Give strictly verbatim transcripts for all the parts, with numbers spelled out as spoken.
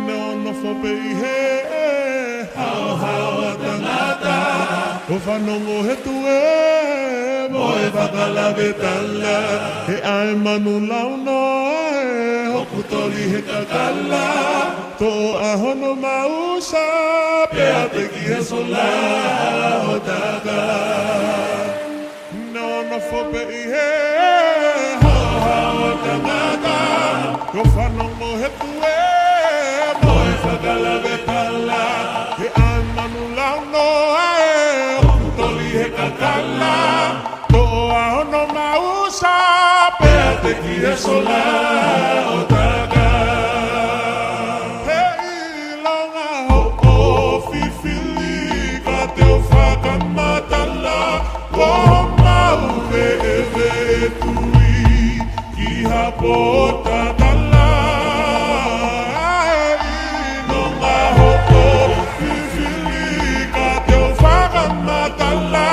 Nonofo pē ʻi he haohaoa tangata, ʻo fanongo he tuē mo e fakalavetala, he ʻa e manu launoa ē, hoku toli he kakala, toʻo ʻa hono mausa, pea teki he sola ʻo taka. Nonofo pē ʻi he haohaoa tangata, ʻo fanongo he tuē mo e fakalavetala, he ʻa e manu launoa ē, hoku toli he kakala, toʻo ʻa hono mausa, pea teki he sola ʻo taka. He ʻilonga hoʻo fifili ka te u fakamatala, ko homau veʻeveʻe tui ki ha pōtatala. He ʻilonga hoʻo fifili ka te u fakamatala,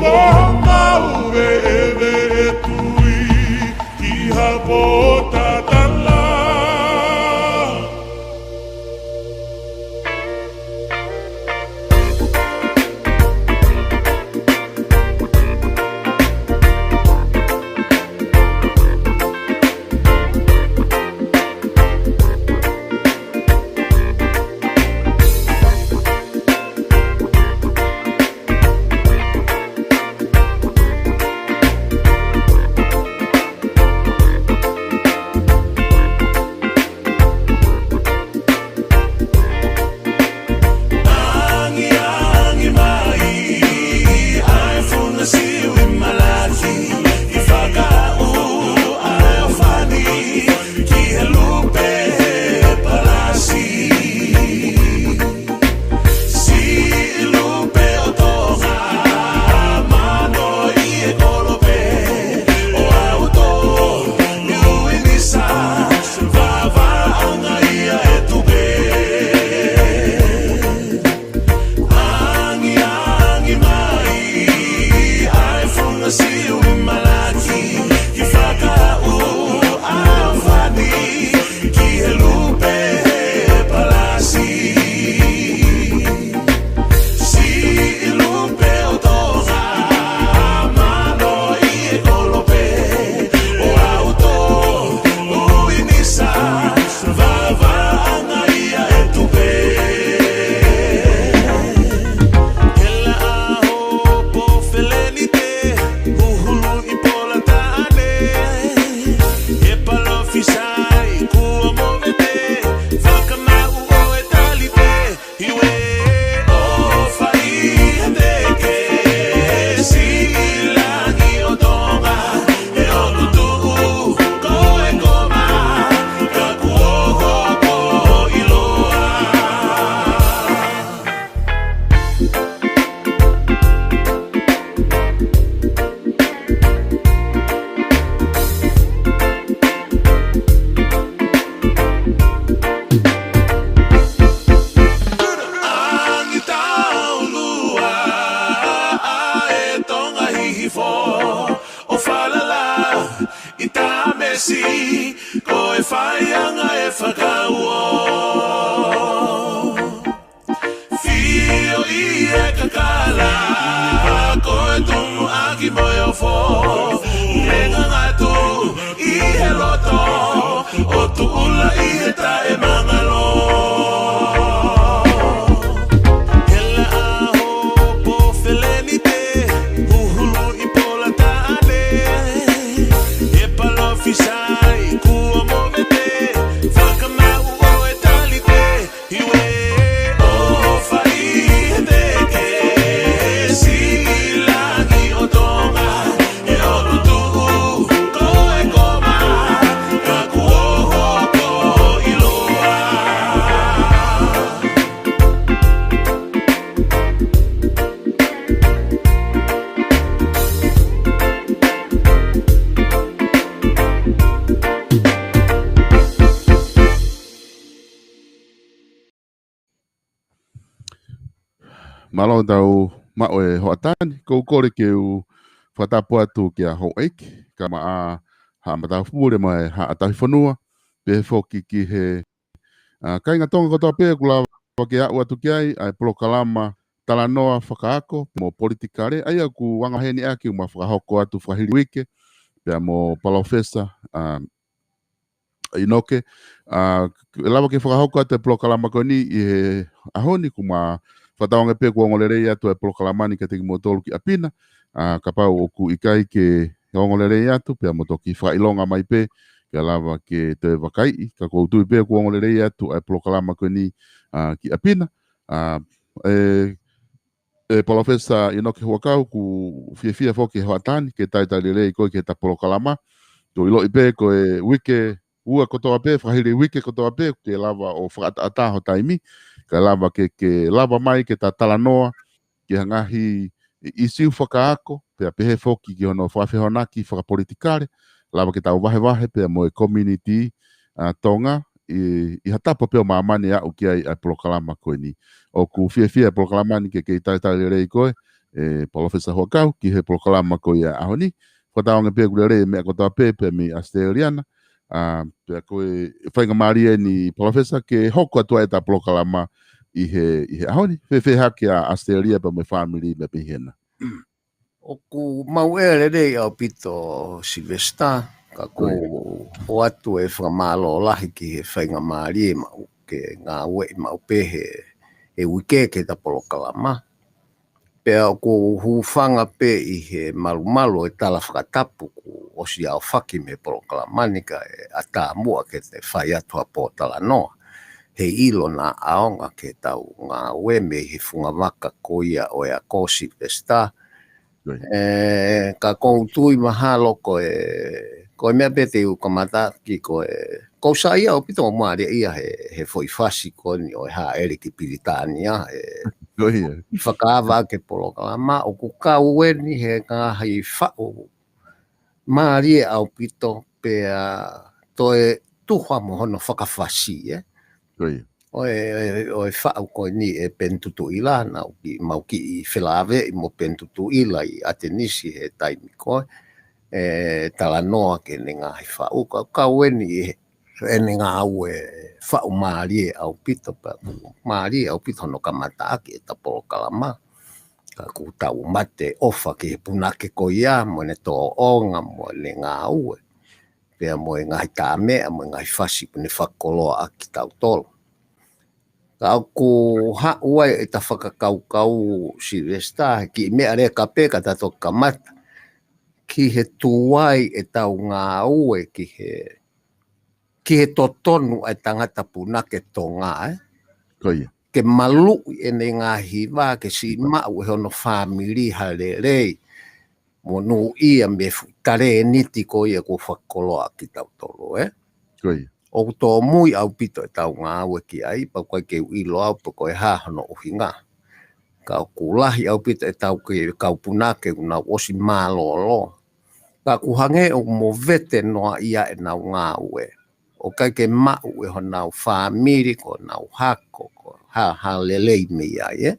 ko homau veʻeveʻe tui ki ha pōtatala. Angiangi mai ʻa e funga sivi malaki, ʻi fakaʻu ʻa e ʻofani ki he lupe he palasi. Siʻi lupe ʻo Tonga, mano ʻi he kolope ʻo aʻu tō ʻi ʻUinisa, vavaʻanga ia e tupe. Angiangi mai ʻa e funga sivi malaki, ʻi fakaʻu ʻa e ʻofani ki he lupe he palasi. Siʻi lupe ʻo Tonga, mano ʻi he kolope ʻo aʻu tō ʻUinisa, vavaʻanga ia e tupe. Hela ʻa hopo felenite, huhulu ʻi pola taʻane, he palōfisai kuo movete, fakamaʻu ʻo e talite, hiu ē ʻofa ʻi he teke, siʻi langi ʻo Tonga, he ʻoku tuʻu ko e koma, ka kuo hoko ʻiloa. Angi taulua ʻa e Tonga Hihifo, ʻo falala ʻi Tamesi, ko e faiʻanga e fakauō. Fio ʻi he kakala, ko e tumuʻaki mo e ofo, ne ngangatu ʻi he loto, ʻo tuʻula ʻi he taʻemangalo. Hela ʻa hopo felenite, huhulu ʻi pola taʻane, he palōfisai kuo movete, fakamaʻu ʻo e talite, hiu ē ʻofa ʻi he teke, siʻi langi ʻo Tonga, he ʻoku tuʻu ko e koma, ka kuo hoko ʻiloa. Mālō tau maʻu e hoʻatā ni, kou kole ke u fakatapu atu kia Houʻeiki Kamaʻā Haʻa Matāpule mo e Haʻa Tauhi Fonua, pehē foki ki he, ʻa, kāinga Tonga kotoa pē ʻoku lava ke aʻu atu ki ai ʻa e polokalama talanoa fakaako mo politikale, ʻa ia ʻoku anga heni ʻaki mo fakahoko atu fakahili uike, pea mo Palōfesa, ʻa, ʻInoke, ʻa, ʻe lava ke fakahoko atu e polokalama ko eni ʻi he ʻaho ni, ʻoku ma fakatauange pē kuo ongo lelei atu e polokalama ni kiate kimoutolu ki ʻapi na, ʻa, kapau ʻoku ʻikai ke ongo lelei atu, pea mo toki fakaʻilonga mai pē, ke lava ke toe vakaiʻi, ka ʻoku ou tui pē kuo ongo lelei atu e polokalama ko eni, ʻa, ki ʻapi na, ʻa, ʻe, ʻe Palōfesa ʻInoke Huʻakau, ʻoku fiefia foki he hoʻatā ni ke talitali lelei koe ki heʻeta polokalama. Kou ʻiloʻi pē ko e uike ua kotoa pē, fakahili uike kotoa pē, ke lava ʻo fakaʻataʻatā ho taimi, ke lava ke, ke lava mai ke ta talanoa ki he ngaahi ʻi-, ʻīsiu fakaako, pea pehē foki ki hono fakafehoanaki fakapolitikale, lava ke tau vahevahe pea mo e community, ʻa, Tonga, ʻi, ʻi ha tapa pē ʻo māmani ʻe aʻu ki ai ʻa e polokalama ko eni. ʻOku fiefia e polokalama ni ke kei talitali lelei koe, ʻe Palōfesa Huʻakau, ki he polokalama ko ia ʻaho ni. Fakatauange pē ʻoku lelei e meʻa kotoa pē, pea mei ʻAositelēlia na. ʻA, pea ko e faingamālie eni Palōfesa ke hoko atu ai ʻeta polokalama ʻi he, ʻi he ʻaho ni. Fēfē hake ʻa ʻAositelēlia pea mo e fāmili mei pehē na. ʻOku mau ʻea lelei ʻaupito Silivesitā, ka ʻoku ou ʻoatu e fakamālō lahi ki he faingamālie maʻu ke ngāueʻi maʻu pē he, he uike ke ta polokalama. Pea ʻoku ou hūfanga pē ʻi he malumalu e tala fakatapu kuo ʻosi aofaki mei he polokalama ni kae ʻatā muʻa ke te fai atu ha pōtalanoa. He ʻilo naʻa ʻaonga ke tau ngāue mei he funga vaka ko ia ʻo e ako Silivesitā. ʻE, ka ʻoku ou tui mahalo ko e, ko e meʻa pē te u kamata ki ko e, ʻoku ou saiʻia ʻaupito ʻo mālieʻia he, he foʻi fasi ko eni ʻo e hāʻele ki Pilitānia, he fakaava ke polokalama, ʻoku kau eni he ngaahi faʻu mālie ʻaupito pea toe tuha mo hono fakafasi, ʻe. ʻO e, ʻo e faʻu ko eni ʻe Peni Tutuʻila, naʻa ku kiʻi, mau kiʻi felāveʻi mo Peni Tutuʻila ʻi ʻAtenisi he taimi ko ē, ʻe talanoa ki heʻene ngaahi faʻu, ka, kau eni ʻi he, ʻene ngāue faʻu mālie ʻaupito, pea mālie ʻaupito hono kamataʻaki ʻeta polokalama. Ka ʻoku tau mateʻofa ki he punake ko ia, mo ʻene tōʻonga, mo ʻene ngāue. Pea mo e ngaahi tāmeʻa, mo e ngaahi fasi, mo ʻene fakakoloa ʻaki kitautolu. Ka ʻoku haʻu ai ʻeta fakakaukau Silivesitā, he kiʻi meʻa leka pē ka ta toki kamata. Ki he tuai ʻetau ngāue, ki he, ki he totonu ʻa e tangata punake Tonga, ʻe. Ko ia. Ke maluʻi ʻene ngaahi hiva, ke siʻi maʻu ʻe hono fāmili ha lelei. Monūʻia mei he fuʻu talēniti ko ia kuo fakakoloa ʻaki kitautolu, ʻe. Ko ia. ʻOku tōmui ʻaupito ʻetau ngāue ki ai, pea ʻoku ʻikai ke u ʻilo au pe ko e hā hono ʻuhinga. Ka ʻoku lahi ʻaupito ʻetau kau punake ʻoku nau ʻosi mālōlō. Ka ʻoku hangē ʻoku movete noa ia ʻenau ngāue. ʻOku ʻikai ke maʻu ʻe honau fāmili, ko honau hako, ko ha, ha lelei mei ai, ʻe.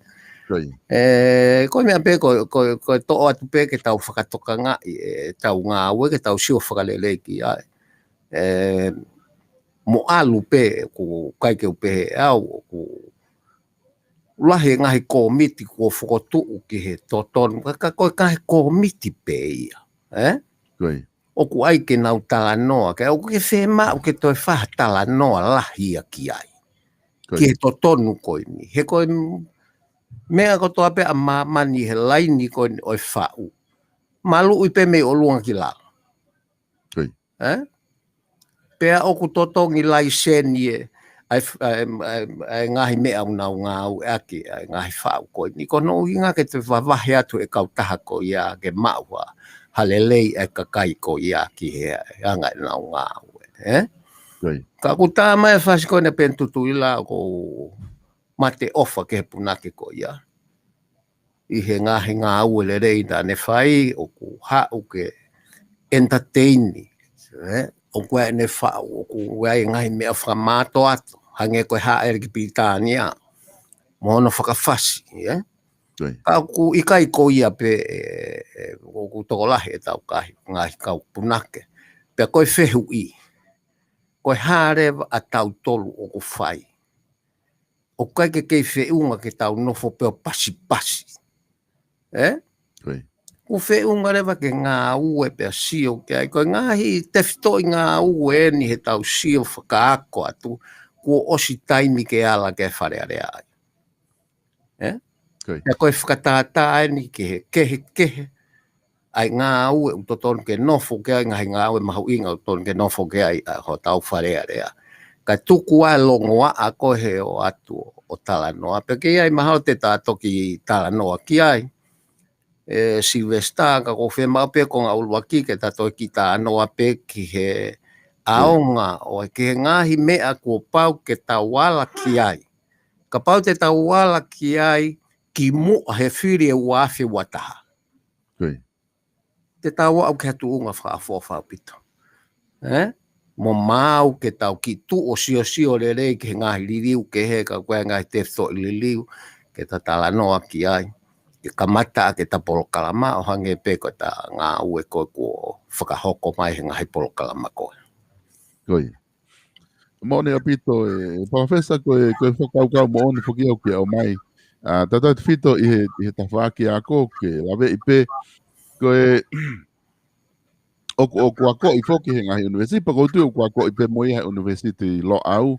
Ko ia. ʻE, ko e meʻa pē, ko, ko, ko e toʻo atu pē ke tau fakatokangaʻi ʻetau ngāue, ke tau sio fakalelei ki ai. ʻE, mo ʻalu pē, ʻoku ʻikai ke u pehē au, ʻoku lahi e ngaahi kōmiti kuo fokotuʻu ki he totonu, ka, ka ko e ngaahi kōmiti pē ia, ʻe? Ko ia. ʻOku ʻai ke nau talanoa, ke ʻoku ke fiemaʻu ke toe fai ha talanoa lahi ia ki ai. Ko ia. Ki he totonu ko eni. He ko e m-, meʻa kotoa pē ʻa māmani he laini ko eni ʻo e faʻu. Maluʻi pē mei ʻolunga ki lalo. Ko ia. ʻE? Pea ʻoku totongi laiseni ʻe, ʻa e f-, ʻa e, ʻa e, ʻa e ngaahi meʻa ʻoku nau ngāueʻaki, ʻa e ngaahi faʻu ko eni. Ko hono ʻuhinga ke te vavahe atu e kautaha ko ia ke maʻu ha, ha lelei ʻa e kakai ko ia ki he anga ʻenau ngāue, ʻe? Ko ia. Ka ʻoku tā mai e fasi ko ena Peni Tutuʻila ʻoku ou mateʻofa ki he punake ko ia. ʻI he ngaahi ngāue lelei naʻa ne fai, ʻoku haʻu ke entertain, ʻe? ʻOku ʻi ai ʻene faʻu, ʻoku ʻi ai e ngaahi meʻa fakamātoato, hangē ko e hāʻele ki Pilitānia, mo hono fakafasi, ʻe? Ko ia. Ka ʻoku ʻikai ko ia pē, ʻe, ʻe, ʻoku tokolahi ʻetau kakai, ngaahi kau punake. Pea ko e fehuʻi, ko e hā leva ʻa tautolu ʻoku fai? ʻOku ʻikai ke kei feʻunga ke tau nofo pē ʻo pasipasi. Ē? Ko e feʻunga leva ke ngāue pea sio ki ai. Ko e ngaahi tefitoʻi ngāue eni he tau sio fakaako atu, kuo ʻosi taimi ke ala ke Fale Alea ai. Ē? Pea ko e fakatātā eni ki he kehekehe ʻa e ngāue ʻoku totonu ke nofo ki ai, ngaahi ngāue mahuʻinga ʻoku totonu ke nofo ki ai ʻa hotau Fale Alea. Ka tuku ʻa e longoaʻa ko ē he ʻoatu ʻo talanoa. Pea ke ʻi ai mahalo te ta toki talanoa ki ai. ʻE Sylvester, ka ʻoku ou fiemaʻu pē ko e ngaahi ʻuluaki ke ta toki talanoa pē ki he ʻaonga ʻo e ki he ngaahi meʻa kuo pau ke tau ala ki ai. Kapau te tau ala ki ai kimuʻa he fili ʻe ua afe ua taha. Te tau aʻu ki ha tuʻunga fakaʻofoʻofa ʻaupito. Ē? Mo maau ke tau kiʻi tuʻu ʻo siosio lelei ki he ngaahi liliu kehe, ka ko e ngaahi tefitoʻi liliu ke ta talanoa ki ai. Ke kamata ʻaki ʻeta polokalama ʻo hangē pē ko ʻeta ngāue ko ē kuo fakahoko mai he ngaahi polokalama ko ē. Moʻoni ʻaupito ē, Palōfesa, ko e, ko e fakakaukau moʻoni foki ʻoku ke ʻomai. ʻA, tautautefito ʻi he, ʻi he tafaʻaki ako ke laveʻi pē, ko e, ʻoku, ʻoku akoʻi foki he ngaahi ʻunivēsiti, pea ʻoku ou tui ʻoku akoʻi pē mo ia he ʻunivēsiti Loʻau.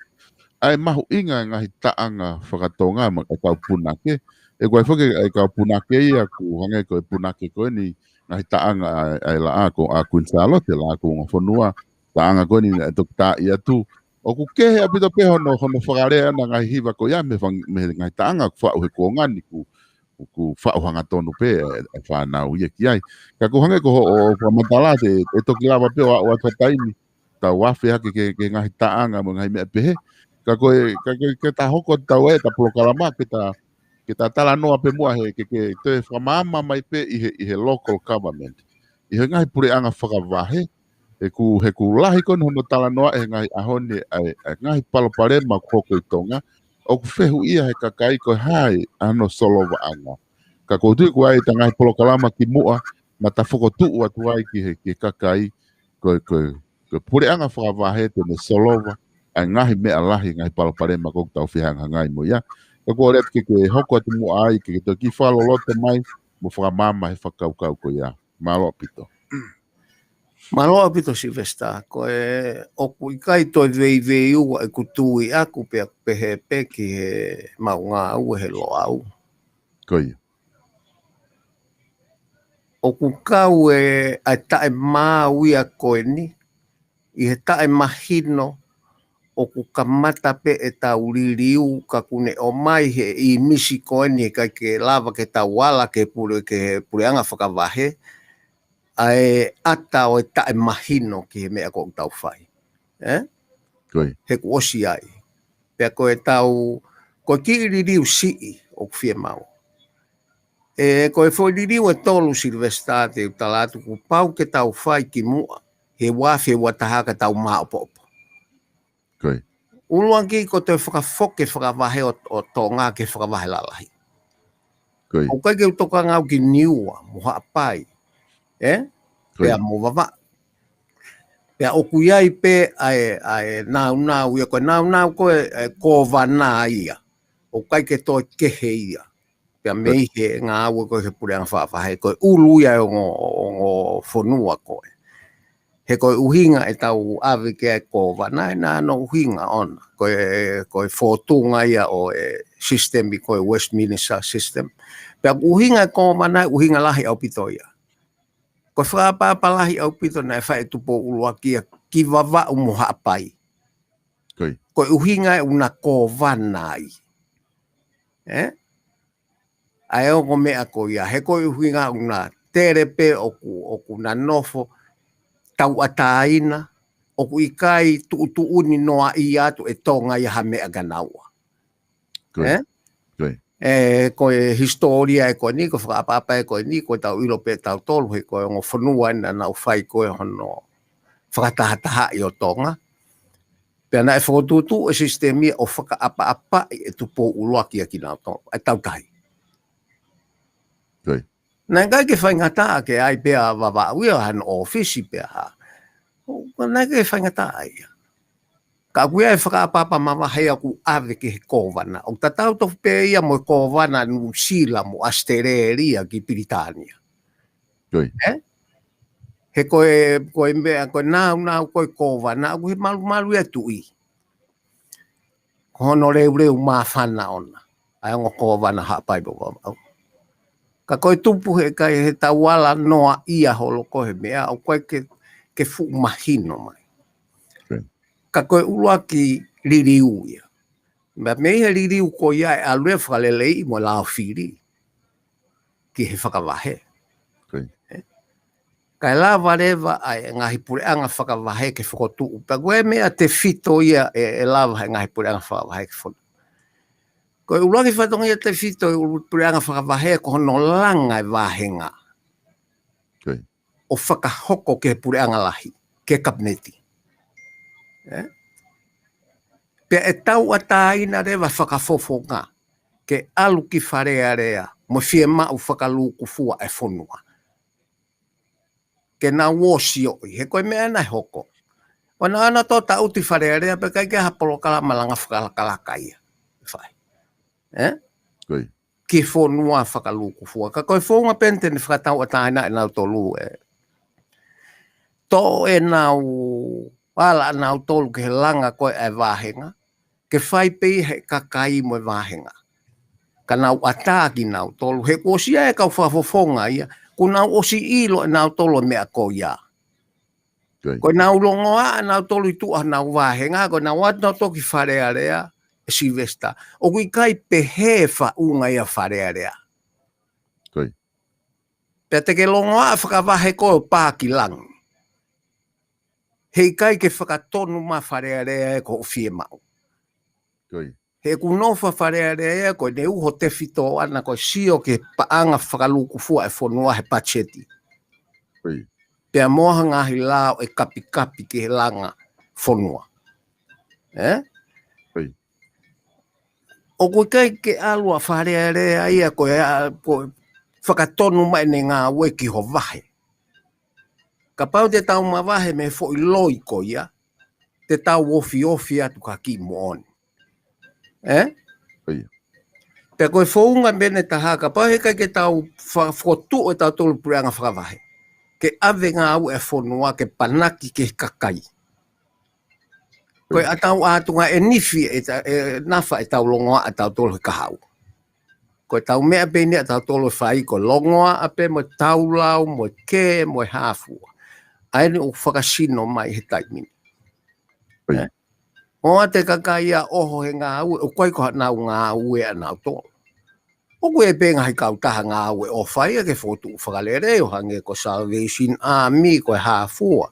ʻA e mahuʻinga e ngaahi taʻanga fakatonga maʻa e kau punake. ʻE ko e foki e kau punake ia ʻoku hangē ko e punake ko eni, ngaahi taʻanga ʻa e, ʻa e laʻā ko ē ʻa Kuini Sālote, laʻā kuonga fonua, taʻanga ko eni naʻe toki tā ʻi atu. ʻOku kehe ʻaupito pē hono, hono fakalea ʻa e ngaahi hiva ko ia mei he fang-, mei he ngaahi taʻanga ʻoku faʻu he kuonga ni ʻoku, ʻoku faʻu hangatonu pē ʻe, ʻe fānau ia ki ai. Ka ʻoku hangē ko hoʻo, hoʻo fakamatala te, ʻe toki lava pē ʻo aʻu atu ha taimi, tau afe hake ki he, ki he ngaahi taʻanga mo e ngaahi meʻa pehē. Ka ko e, ka ko e, ke ta hoko atu ʻeta polokalama, ke ta, ke ta talanoa pē muʻa he, ke, ke toe fakamaama mai pē ʻi he, ʻi he local government. ʻI he ngaahi puleʻanga fakavahe, he ʻoku, he ʻoku lahi ko eni hono talanoaʻi he ngaahi ʻaho ni ʻa e, ʻa e ngaahi palopalema ʻoku hoko ʻi Tonga, ʻoku fehuʻia he kakai ko e hā ʻa hono solovaʻanga. Ka ʻoku ou tui ʻoku ʻi ai ʻeta ngaahi polokalama kimuʻa, naʻa ta fokotuʻu atu ai ki he, ki he kakai, ko e, ko e, ko e puleʻanga fakavahe te ne solova ʻa e ngaahi meʻa lahi, ngaahi palopalema ʻoku tau fehangahangai mo ia. Ka ʻoku ou lea ke, ke hoko atu muʻa ai, ke, ke toe kiʻi fakaloloto mai, mo fakamaama he fakakaukau ko ia. Mālō ʻaupito. Mālō ʻaupito Sylvester, ko e ʻoku ʻikai toe veiveiua ʻeku tui ʻaʻaku pea pehē pē ki he maʻu ngāue he Loʻau. Ko ia. ʻOku kau e, ʻa e taʻemaau ia ko eni, ʻi he taʻemahino ʻoku kamata pē ʻetau liliu ka ʻoku ne ʻomai he ʻīmisi ko eni he ʻikai ke lava ke tau ala ke pule, ke he puleʻanga fakavahe, ʻa e ʻata ʻo e taʻemahino ki he meʻa ʻoku tau fai. Ē? He ʻoku ʻosi ai. Pea ko ʻetau, ko e kiʻi liliu siʻi ʻoku fiemaʻu. ʻE, ko e foʻi liliu ʻe tolu Sylvester te u tala atu kuo pau ke tau fai kimuʻa, he ua afe ua taha ka tau māʻopoʻopo. ʻUluaki ko e toe fakafoki fakavahe ʻo, ʻo Tonga ke fakavahe lalahi. ʻOku ʻikai ke u tokanga au ki Niua, mo Haʻapai. Ē? Pea mo Vavaʻu. Pea ʻoku ʻi ai pē ʻa e, ʻa e nāunau, ia ko e nāunau ko e, e kōvana ia. ʻOku ʻikai ke toe kehe ia. Pea mei he ngāue ko ē he puleʻanga fakavahe, ko e ʻulu ia ʻo e ongo, ongo fonua ko ē. He ko e ʻuhinga ʻetau ʻave ki ai e kōvana, ʻe ʻi ai hono ʻuhinga ʻona. Ko e, ko e fōtunga ia ʻo e sisitemi ko e Westminster system. Pea ʻuhinga e kōvana, ʻuhinga lahi ʻaupito ia. Ko e fakaʻapaʻapa lahi ʻaupito naʻe fai ʻe Tupou ʻUluaki ia ki Vavaʻu mo Haʻapai. Ko e ʻuhinga ʻe ʻuna kōvana ai. Ē? ʻA e ongo meʻa ko ia, he ko e ʻuhinga ʻuna tele pē ʻoku, ʻoku na nofo tauʻatāina, ʻoku ʻikai tuʻutuʻuni noaʻia atu ʻe Tonga ia ha meʻa kia naua. Ē? ʻE, ko e hisitōlia ē ko eni, ko e fakaʻapaʻapa ē ko eni, ko ʻetau ʻilo pē ʻe tautolu, he ko e ongo fonua ē naʻa nau fai ko ē hono fakatahatahaʻi ʻo Tonga. Pea naʻe fokotuʻutuʻu e sisitemi ʻo fakaʻapaʻapaʻi ʻe Tupou ʻUluaki ia kinautolu, ʻa e tauhi. Naʻe ʻikai ke faingataʻa ke ʻai pē ʻa Vavaʻu ia hano ʻōfisi pē ha. ʻO, naʻe ʻikai ke faingataʻa ia. Ka ʻoku ʻi ai e fakaʻapaʻapa mavahe ia ʻoku ʻave ki he kōvana. ʻOku tatau tofu pē ia mo e kōvana Nuʻusila mo ʻAositelēlia ki Pilitānia. Ē? He ko e, ko e meʻa, ko e nāunau ko e kōvana, ʻoku ʻi he malumalu ia e tuʻi. Ko hono leuleu māfana ʻona. ʻA e ongo kōvana Haʻapai mo Vavaʻu. Ka ko e tupu he ʻikai he tau ala noaʻia holo ko e meʻa, ʻoku ʻikai ke, ke fuʻu mahino mai. Ka ko e ʻuluaki liliu ia. Meʻa mei he liliu ko ia ʻe ʻalu ia fakaleleiʻi mo e lao fili ki he fakavahe. Kae lava leva ʻa e ngaahi puleʻanga fakavahe ke fokotuʻu. Pea ko e meʻa tefito ia ʻe, ʻe lava he ngaahi puleʻanga fakavahe ke fokotuʻu. Ko e ʻuluaki fatongia tefito ʻi he puleʻanga fakavahe ko hono langa e vāhenga ʻo fakahoko ki he puleʻanga lahi, ki he kapineti. Ē? Pea ʻe tauʻatāina leva fakafofonga ke ʻalu ki Fale Alea mo e fiemaʻu fakalūkufua e fonua. Ke nau ō ʻo sioʻi, he ko e meʻa naʻe hoko. ʻOku nau ō ʻo tō taʻuti Fale Alea pea ʻikai ke ʻi ai ha polokalama langa fakalakalaka ia. Fai. Ē? Ki he fonua fakalūkufua. Ka ko e founga pē eni te ne fakatauʻatāina ʻe nautolu ē. Toʻo ʻenau ala ʻanautolu ki he langa ko e vāhenga. Ke fai pē ia he kakai mo e vāhenga. Ka nau ʻatā kinautolu. He kuo ʻosi ʻa e kau fakafofonga ia. Kuo nau ʻosi ʻilo ʻe nautolu e meʻa ko ia. Ko ʻenau longoaʻa nautolu ʻi tuʻa honau vāhenga, ko ʻenau ō atu nautolu ki Fale Alea, ʻe Silivesitā. ʻOku ʻikai pehē faʻunga ia Fale Alea. Pea te ke longoaʻa fakavahe koe ʻo pā ki langi. He ʻikai ke fakatonu mai Fale Alea ē ko hoʻo fiemaʻu. He ʻoku nofo Fale Alea ia ko ʻene uho tefito ʻana ko e sio ki he paʻanga fakalūkufua e fonua he patiseti. Pea mo ha ngaahi lao ʻe kapikapi ki he langa fonua. Ē? ʻOku ʻikai ke ʻalu ʻa Fale Alea ia ko e, ko e fakatonu mai ʻene ngāue ki ho vahe. Kapau te tau mavahe mei he foʻi loi ko ia, te tau ofiofi atu ka ki moʻoni. Ē? Pea ko e founga pē eni ʻe taha, kapau he ʻikai ke tau fa-, fokotuʻu ʻe tautolu puleʻanga fakavahe. Ke ʻave ngāue e fonua, ke panaki ki he kakai. Ko e ʻatau ʻātunga ʻe nifi, ʻe ta-, ʻe nafa ʻetau longoaʻa ʻatautolu he kahaʻu. Ko ʻetau meʻa pē eni ʻatautolu ʻe fai ko e longoaʻa pē mo e taulau, mo e kē, mo e hā fua. ʻA eni ʻoku fakasino mai he taimi ni. ʻOatu e kakai ia ʻo ʻoho he ngāue, ʻoku ʻikai ko haʻanau ngāue ʻanautolu. ʻOku ʻi ai pē ngaahi kautaha ngāue ʻofa ia ke fokotuʻu fakalelei ʻo hangē ko e Salvation Army, ko e hā fua.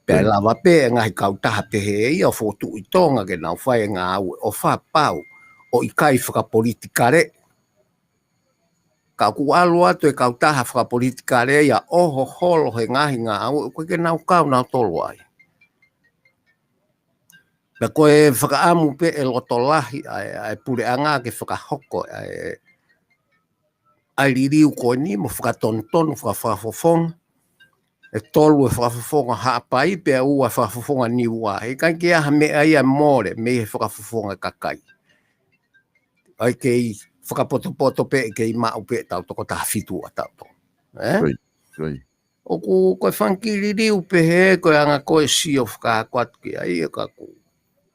Pea ʻe lava pē ngaahi kautaha pehē ia ʻo fokotuʻu ʻi Tonga ke nau fai e ngāue ʻofa pau ʻo ʻikai fakapolitikale. Ka ʻoku ʻalu atu e kautaha fakapolitikale ia ʻo ʻoho holo he ngaahi ngāue, ʻoku ʻikai ke nau kau nautolu ai. Pea ko e fakaʻamu pē ʻe loto lahi ʻa e, ʻa e puleʻanga ke fakahoko ʻa e, ʻa e liliu ko eni mo fakatonutonu, faka-, fakafofonga. ʻE tolu e fakafofonga Haʻapai pea ua fakafofonga Niua. He ʻikai ke ʻi ai ha meʻa ia ʻe mole mei he fakafofonga kakai. ʻAi kei fakapotopoto pē, kei maʻu pē ʻetau toko taha fitu ʻatautolu. Ē? ʻOku ko e fanga kiʻi liliu pehē, ko e anga ko e sio fakaako atu ki ai, ʻe ka ku.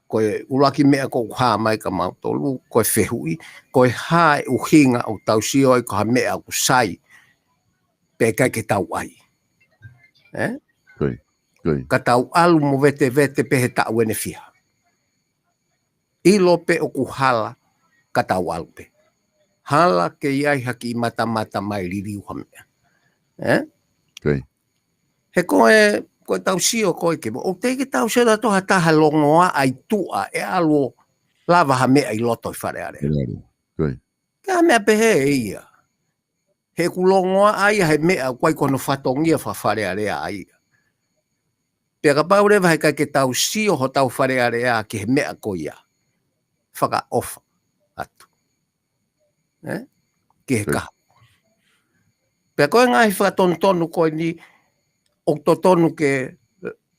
Ko e ʻuluaki meʻa ʻoku hā mai kia mautolu, ko e fehuʻi, ko e hā e ʻuhinga ʻoku tau sio ai ko ha meʻa ʻoku sai, pea ʻikai ke tau ʻai. Ē? Ka tau ʻalu mo vetevete pē he taʻu ʻe fiha. ʻIlo pē ʻoku hala, ka tau ʻalu pē. Hala ke ʻi ai ha kiʻi matamata mai liliu ha meʻa. Ē? He ko e, ko e tau sio ko ē ke mo, ʻoku teʻeki ke tau sio ʻatautolu ha taha longoaʻa ʻi tuʻa ʻe ʻalu ʻo lava ha meʻa ʻi loto ʻi Fale Alea. Ke ha meʻa pehē ia. He ʻoku longoaʻa ia he meʻa ʻoku ʻikai ko hono fatongia faka-Fale Alea ia. Pea kapau leva he ʻikai ke tau sio hotau Fale Alea ki he meʻa ko ia. Fakaʻofa atu. Ē? Ki he kahaʻu. Pea ko e ngaahi fakatonutonu ko eni ʻoku totonu ke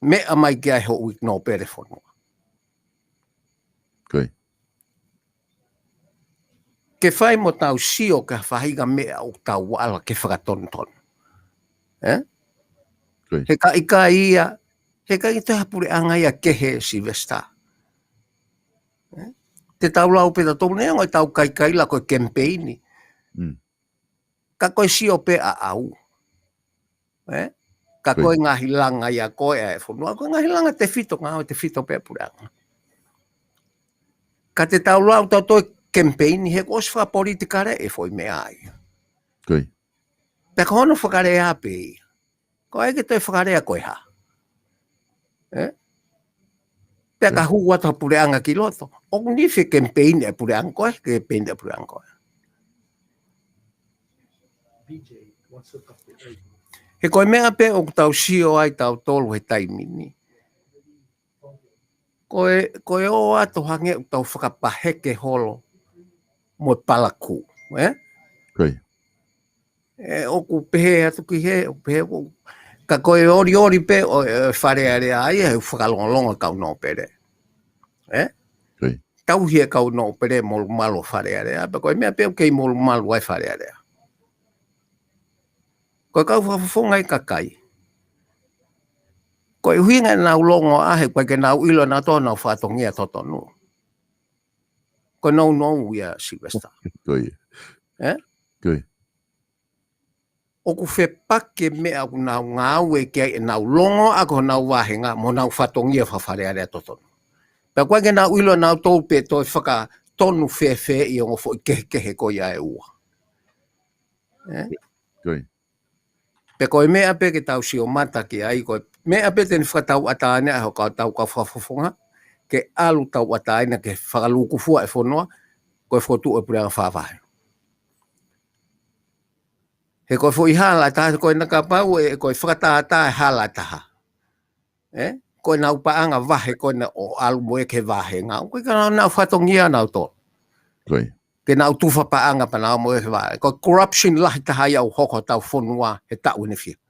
meʻa mai ki ai hoʻo ʻuiki nōpele fonua. Ke fai mo tau sio ki ha faʻahinga meʻa ʻoku tau ala ke fakatonutonu. He ka ʻikai ia, he ka ʻikai toe ha puleʻanga ia kehe, Silivesitā. Te tau lau pē tautolu neongo ʻetau kaikaila ko e kemipeini. Ka ko e sio pē ʻaʻau. Ka ko e ngaahi langa ia ko e ʻa e fonua, ko e ngaahi langa tefito, ngāue tefito pē puleʻanga. Ka te tau lau tau toe kemipeini he kuo ʻosi fakapolitikale e foʻi meʻa ia. Pea ko hono fakalea pē ia. Ko e ke toe fakalea ko e hā. Pea ka hū atu ha puleʻanga ki loto. ʻOku nifi e kemipeini e puleʻanga ko e, kemipeini e puleʻanga ko e. He ko e meʻa pē ʻoku tau sio ai tautolu he taimi ni. Ko e, ko e ō atu hangē ʻoku tau fakapaheke holo mo e palakū, ē? ʻE, ʻoku pehē atu ki he, ʻoku pehē ʻoku, ka ko e olioli pē ʻo e Fale Alea ia, he ʻoku fakalongolongo e kau nōpele. Ē? Tauhi e kau nōpele molumalu ʻo Fale Alea, pea ko e meʻa pē ʻoku kei molumalu ai Fale Alea. Ko e kau fakafofonga e kakai. Ko e ʻuhinga ʻenau longoaʻa he ʻoku ʻikai ke nau ʻilo ʻe nautolu honau fatongia totonu. Ko e nounou ia, Silivesitā. Ē? ʻOku fepaki e meʻa ʻoku nau ngāue ki ai ʻenau longoaʻa ko honau vāhenga mo honau fatongia faka-Fale Alea totonu. Pea ʻoku ʻikai ke nau ʻilo ʻe nautolu pe toe fakatonu fēfē ʻi he ongo foʻi kehekehe ko ia ʻe ua. Ē? Pea ko e meʻa pē ke tau sio mata ki ai, ko e meʻa pē te ne fakatauʻatāina ai hotau kau fakafofonga, ke ʻalu tauʻatāina ke fakalūkufua e fonua, ko e fokotuʻu e puleʻanga fakavahe. He ko e foʻi hala ʻe taha, ko ena kapau ʻe, ko e fakatātā e hala ʻe taha. Ē? Ko ʻenau paʻanga vahe ko ena ʻo ʻalu mo e ke vahe ngau. Ko e ka nau fatongia nautolu. Ke nau tufa paʻanga pea nau mo e ke vahe. Ko e corruption lahi taha ia ʻoku hoko hotau fonua he taʻu ʻe fiha.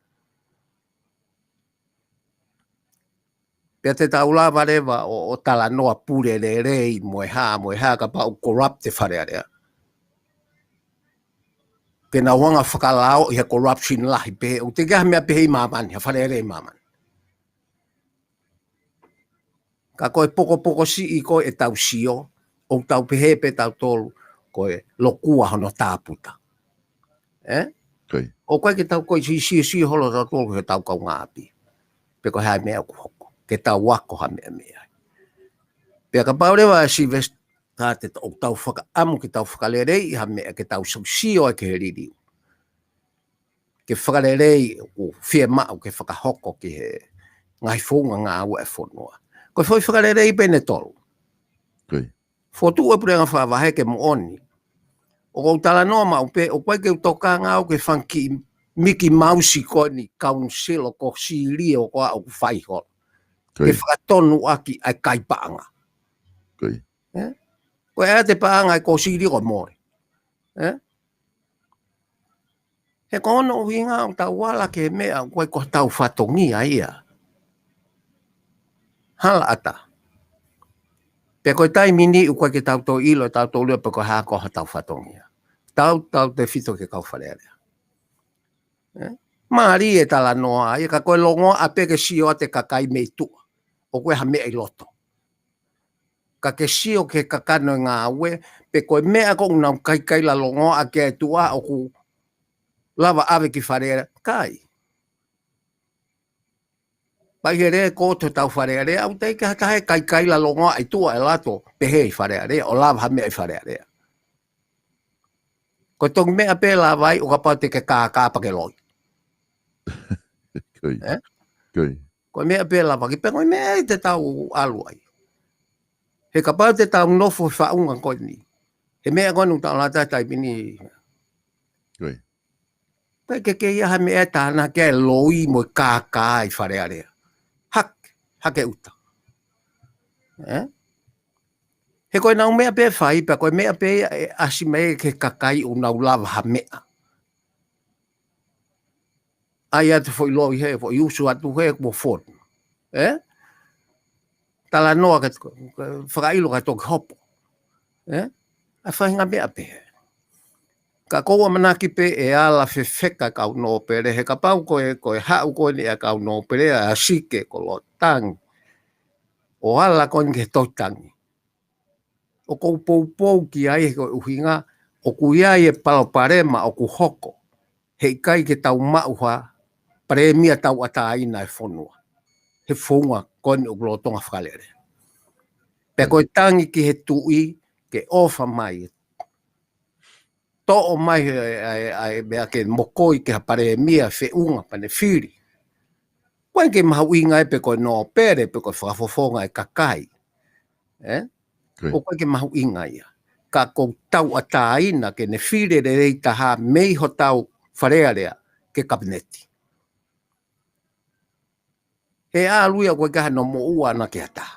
Pea te tau lava leva ʻo, ʻo talanoa pule lelei mo e hā, mo e hā kapau ʻoku corrupt e Fale Alea. Ke nau hanga fakalaoʻi ha corruption lahi pē, ʻoku teʻeki ai ha meʻa pehē ʻi māmani, ha Fale Alea ʻi māmani. Ka ko e pokopoko siʻi ko e tau sio, ʻoku tau pehē pē tautolu, ko e lokua hono tāputa. Ē? ʻOku ʻikai ke tau ko e sio, sio, sio holo tautolu he tau kaungāʻapi. Pe ko e hā e meʻa ʻoku hoko. Ke tau ako ha meʻa meʻa. Pea kapau leva, Silivesitā, te ʻoku tau fakaʻamu ke tau fakaleleiʻi ha meʻa ke tau sio ai ki he liliu. Ke fakalelei ʻoku fiemaʻu ke fakahoko ki he ngaahi founga ngāue e fonua. Ko e foʻi fakalelei pē ʻe tolu. Fokotuʻu e puleʻanga fakavahe ke moʻoni. ʻOku ou talanoa maʻu pē, ʻoku ʻikai ke u tokanga au ki he fanga kiʻi Mickey Mouse ko eni, council ʻoku sili ʻoku ʻa ʻoku fai holo. Ke fakatonuʻaki ʻa e kai paʻanga. Ē? Ko e ʻa e paʻanga ʻoku sili ʻoku mole. Ē? He ko hono ʻuhinga ʻoku tau ala ki he meʻa ʻoku ʻikai ko hotau fatongia ia. Hala ʻatā. Pea ko e taimi ni ʻoku ʻikai ke tau toe ʻilo, tau toe ʻilo pe ko e hā ko hotau fatongia. Tau, tautefito ki he kau Fale Alea. Ē? Mālie e talanoa ia ka ko e longoaʻa pē ke sio atu e kakai mei tuʻa. ʻOku ʻi ai ha meʻa ʻi loto. Ka ke sio ki he kakano e ngāue, pe ko e meʻa ko ʻenau kaikaila longoaʻa ki ai tuʻa ʻoku lava ʻave ki Fale Alea, ʻikai. Pea ʻi he lea ko ē ʻo hotau Fale Alea, ʻoku teʻeki ai ha taha ʻe kaikaila longoaʻa ʻi tuʻa ʻe lato, pehē ʻi Fale Alea, ʻo lava ha meʻa ʻi Fale Alea. Ko e tongi meʻa pē lava ai, ʻo kapau te ke kākā pea ke loi. Ē? Ko e meʻa pē lava ki pē ko e meʻa ʻe te tau ʻalu ai. He kapau te tau nofo he faʻunga ko eni. He meʻa ko eni ʻoku tau lata taimi ni. Pea ke ke ia ha meʻa ʻe tānaki e loi mo e kākā ʻi Fale Alea. Hake, hake ʻuta. Ē? He ko ʻenau meʻa pē fai, pea ko e meʻa pē ia ʻe ʻasi mai ki he kakai ʻoku nau lava ha meʻa. ʻAi atu foʻi loi he, foʻi usu atu he, kuo fonu. ē? Talanoa ka, ka fakaʻilo ka toki hopo. Ē? ʻA e faʻahinga meʻa pehē. Ka ʻoku ou ʻamanaki pē ʻe ala fefeka kau nōpele, he kapau ko e, ko e haʻu ko eni ʻa e kau nōpele, ʻa Sike, ko Lototangi, ʻo ala ko eni ki he Tohi Tangi, ʻoku ou poupou ki ai he ko e ʻuhinga, ʻoku ʻi ai e palopalema ʻoku hoko, heʻikai ke tau maʻu ha palēmia tauʻatāina e fonua, he founga ko eni ʻoku lolotonga fakalele. Pea ko e tangi ki he tuʻi ke ʻofa mai, toʻo mai e, e, e, e meʻa ke mokoi ki ha palēmia feʻunga pea ne fili. ʻOku ʻikai ke mahuʻinga ai pe ko e nōpele, pe ko e fakafofonga e kakai. Ē? Ko ia. ʻOku ʻikai ke mahuʻinga ia. Ka ʻoku tauʻatāina ke ne fili lelei taha mei hotau Fale Alea ki he Kapineti. He ʻalu ia ʻoku ʻikai ke ʻi ai hano moʻua ʻana ki ha taha.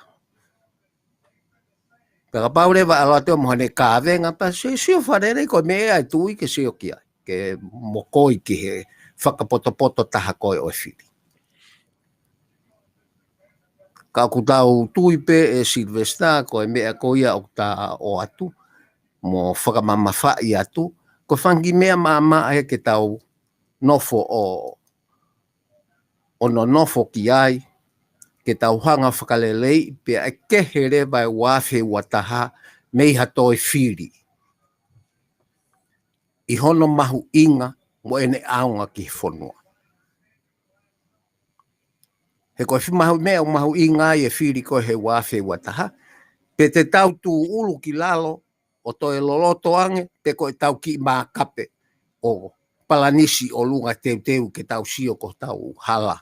Pea kapau leva ʻalu atu mo haʻane kavenga pea sio, sio fakalelei ko e meʻa ʻa e tuʻi ke sio ki ai, ke mokoi ki he fakapotopoto taha ko ē ʻo e fili. Ka ʻoku tau tui pē ʻe Sylvester ko e meʻa ko ia ʻoku ta ʻoatu mo fakamamafaʻi atu, ko e fanga kiʻi meʻa maʻamaʻa ia ke tau nofo ʻo, ʻo nonofo ki ai, ke tau hanga fakaleleiʻi pea ʻe kehe leva e ua afe ua taha mei ha toe fili ʻi hono mahuʻinga mo ʻene ʻaonga ki he fonua. He ko e fi-, mahu-, meʻa ʻoku mahuʻinga ai e fili ko ē he ua afe ua taha, pe te tau tūʻulu ki lalo ʻo toe loloto ange, pe ko ʻetau kiʻi mākape ʻo palanisi ʻolunga teuteu ke tau sio ko hotau hala,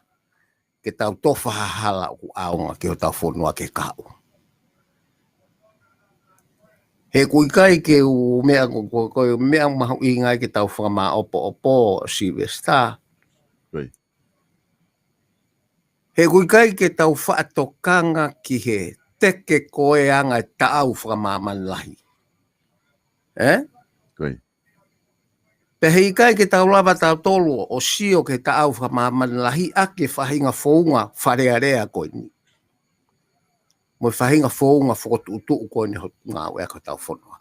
ke tau tofa ha hala ʻoku ʻaonga ki hotau fonua ke kahaʻu. He ʻoku ʻikai ke u meʻa ko, ko, ko e meʻa mahuʻinga ai ke tau fakamāʻopoʻopo Sylvester. Right. He ʻoku ʻikai ke tau faʻa tokanga ki he teke ko ē ʻa e taʻau fakamāmani lahi. Ē? Ko ia. Pea heʻikai ke tau lava tautolu ʻo sio ki he taʻau fakamāmani lahi ʻaki e faʻahinga founga Fale Alea ko eni, mo e faʻahinga founga fokotuʻutuʻu ko eni ʻo e ngāue ʻa hotau fonua.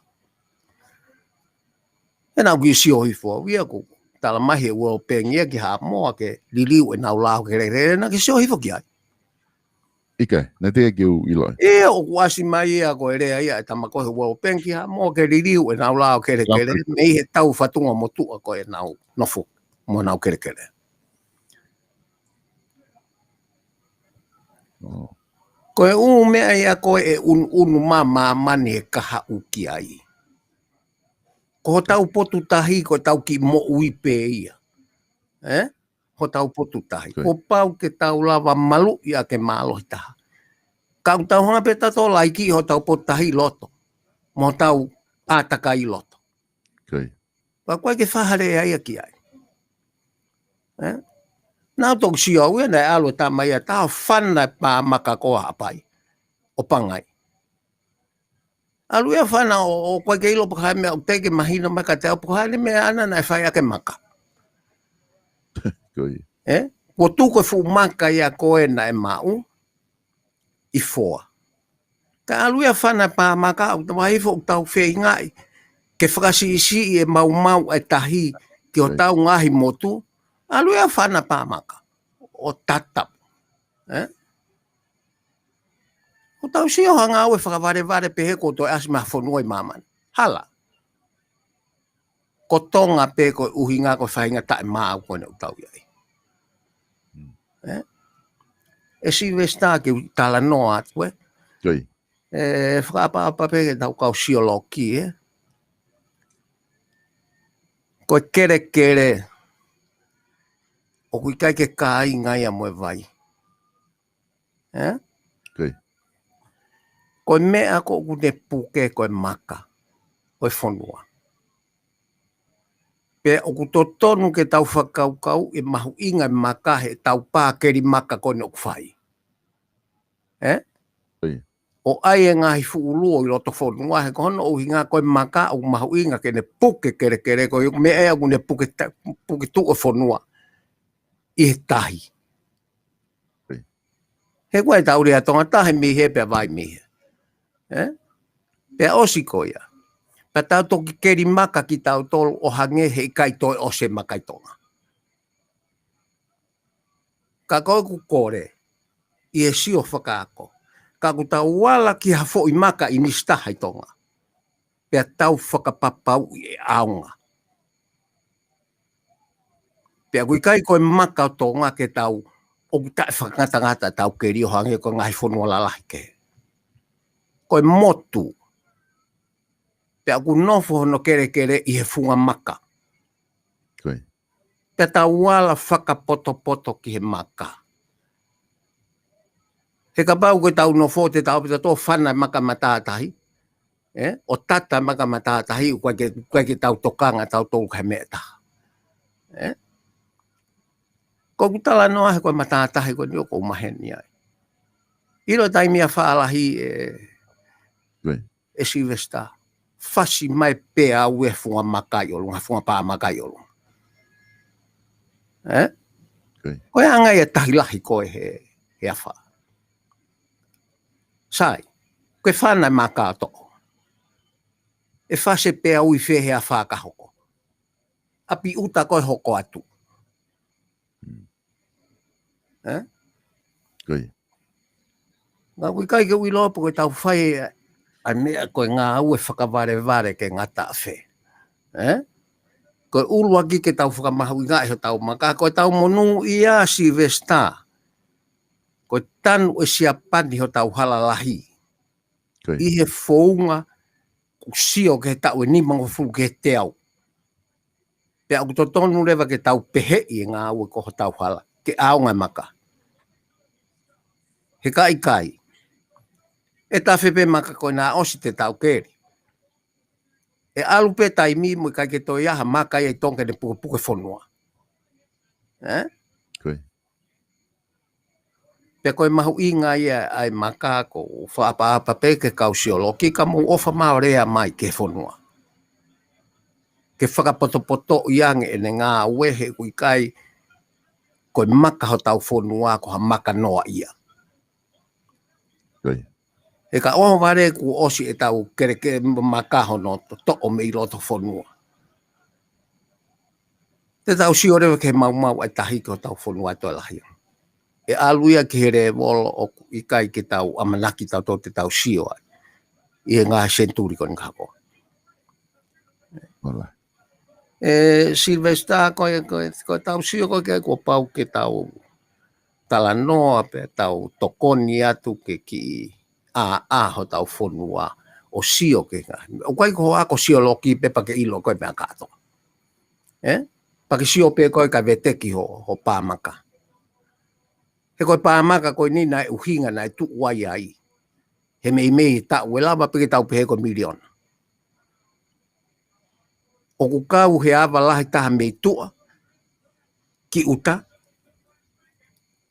He naʻá ku kiʻi sio hifo au ia, ʻoku tala mai he World Bank ia ki Haʻamoa ke liliu ʻenau lao kelekele, naʻá ku kiʻi sio hifo ki ai. ʻIkai, naʻe teʻeki ke u ʻiloʻi. ʻE, ʻoku ʻasi mai ia ko e lea ia ʻa e tama ko ē he World Bank ki Haʻamoa ke liliu ʻenau lao kelekele, lao kelekele, mei he tau fatunga motuʻa ko ē ʻenau nofo mo ʻenau kelekele. Oh. Ko e ʻū meʻa ia ko ē ʻe ʻunuʻunu mai ʻa māmani he kahaʻu ki ai. Ko hotau potu tahi, ko ʻetau kiʻi moʻui pē ia. Ē? Hotau potu tahi. Ko ia. Kuo pau ke tau lava maluʻi ʻaki e mālohi taha. Ka ʻoku tau hanga pē tautolu ʻo laiki hotau potu tahi ʻi loto, mo hotau ʻātakai ʻi loto. Ko ia. Pea ʻoku ʻikai ke fakahā lea ia ki ai. Ē? Naʻá ku toki sio au ia naʻe ʻalu e tama ia ʻo fana e pā maka ko ē ʻa Haʻapai, ʻo Pangai. ʻAlu ia ʻo fana ʻo, ʻoku ʻikai ke ʻilo pe ko e hā e meʻa ʻoku teʻeki ke mahino mai kiate au pe ko e hā e meʻa ʻana naʻe fai ʻaki e maka. Ko ia. Ē? Kuo tuku e fuʻu maka ia ko ē naʻe maʻu ʻi Foa. Ka ʻalu ia ʻo fana e pā maka, ʻoku tau hifo ʻoku tau feingaʻi ke fakasiʻisiʻi e maumau ʻa e tahi ki hotau ngaahi motu. ʻAlu ia ʻo fana e pā maka ʻo tatapu. Ē? ʻOku tau sio ha ngāue fakavalevale pehē kuo toe ʻasi mai ha fonua ʻi māmani. Hala. Ko Tonga pē ko e ʻuhinga ko e faʻahinga taʻemaau ko eni ʻoku tau ʻi ai. Hmm. Ē? ʻE Sylvester, ke u talanoa atu, ē? Ko ia. ʻE fakaʻapaʻapa pē ke tau kau sio loki, ē? Ko e kelekele ʻoku ʻikai ke kāinga ia mo e vai. Ē? Ko ia. Ko e meʻa ko ē ʻoku ne puke ko e maka ʻo e fonua. Pea ʻoku totonu ke tau fakakaukauʻi e mahuʻinga e maka heʻetau pā keli maka ko eni ʻoku fai. Ē? Ko ia. ʻO ʻai e ngaahi fuʻu luo ʻi loto fonua, he ko hono ʻuhinga ko e maka ʻoku mahuʻinga ke ne puke kelekele, ko e meʻa ia ʻoku ne puke ta-, puke tuʻu e fonua ʻi he tahi. Ko ia. He ko e tau lea Tonga, tahi mei hē pea vai mei hē. Ē? Pea ʻosi ko ia. Pea tau toki keli maka kitautolu ʻo hangē heʻikai toe ʻosi e maka ʻi Tonga. Ka ko ʻeku kole, ʻi he sio fakaako, ka ʻoku tau ala ki ha foʻi maka ʻi Nisitaha ʻi Tonga, pea tau fakapapauʻi e ʻaonga. Pea ʻoku ʻikai ko e maka ʻo Tonga ke tau, ʻoku taʻefakangatangata tau keli ʻo hangē ko e ngaahi fonua lalahi kehe. Ko e motu. Pea ʻoku nofo hono kelekele ʻi he funga maka. Ko ia. Pea tau ala fakapotopoto ki he maka. He kapau ko e tau nofo te tau pita tō fana maka matātahi, ē? ʻO tata maka matātahi, ʻoku ʻikai ke, ʻoku ʻikai ke tau tokanga tautolu ki he meʻa ʻe taha. Ē? Ko ʻeku talanoa he ko e matātahi ko eni ʻoku ou maheni ai. ʻIlo taimi ʻa Faʻalahi ē, Ko ia. ʻe Silivesitā. Fasi mai pē au e funga maka ʻi ʻolunga, funga pā maka ʻi ʻolunga. Ē? Ko ia. Ko e anga ia tahi lahi ko ē he, he afā. Sai, ko e fana maka ʻo toʻo. ʻE fasi pē au ʻi fē he afā ka hoko. ʻApi ʻuta ko e hoko atu. Mm. Ē? Ko ia. Ngā ʻoku ʻikai ke u ʻilo pe ko e tau fai ʻa e meʻa ko e ngāue fakavalevale ke ngata ʻafē. Ē? Ko e ʻuluaki ke tau fakamahuʻingaʻi hotau maka, ko e tau monūʻia Silivesitā. Ko e tanu ʻe Siapani hotau hala lahi. Ko ia. ʻI he founga ʻoku sio ki he taʻu ʻe nimangofulu ki he teau. Pea ʻoku totonu leva ke tau peheʻi e ngāue ko hotau hala, ke ʻaonga e maka. He ka ʻikai, ʻe tafe pē maka ko ena ʻosi te tau keli. ʻE ʻalu pē taimi mo e ʻikai ke toe ʻi ai ha maka ia ʻi Tonga ke ne pukepuke fonua. Ē? Ko ia. Pea ko e mahuʻinga ia ʻa e maka ko u fakaʻapaʻapa pē ki he kau siolokī ka mou ʻofa mai ʻo lea mai ki he fonua. Ke fakapotopotoʻi ange ʻene ngāue he ʻoku ʻikai ko e maka hotau fonua ko ha maka noaʻia. Ko ia. He ka ʻohovale kuo ʻosi e tau kelekele maka hono to-, toʻo mei loto fonua. Te tau sio leva ki he maumau ʻa e tahi ki hotau fonua ʻe toe lahi. ʻE ʻalu ia ki he lēvolo ʻoku ʻikai ke tau ʻamanaki tautolu te tau sio ai. ʻI he ngaahi senituli ko eni ka hoko. Hola. ʻE Silivesitā ko e, ko e, ko e tau sio ko e ke kuo pau ke tau talanoa pea tau tokoni atu ke kiʻi ʻāʻā hotau fonua ʻo sio ki he ngaahi. ʻOku ʻikai ko hoʻo ako siolokī pē pea ke ʻilo ko e meʻa kātoa. Ē? Pea ke sio pē ko e ka veteki ho, ho pā maka. He ko e pā maka ko eni naʻe ʻuhinga naʻe tuʻu ai ai. He meimei taʻu ʻe lava pē ke tau pehē ko e miliona. ʻOku kau he ava lahi taha mei tuʻa ki ʻuta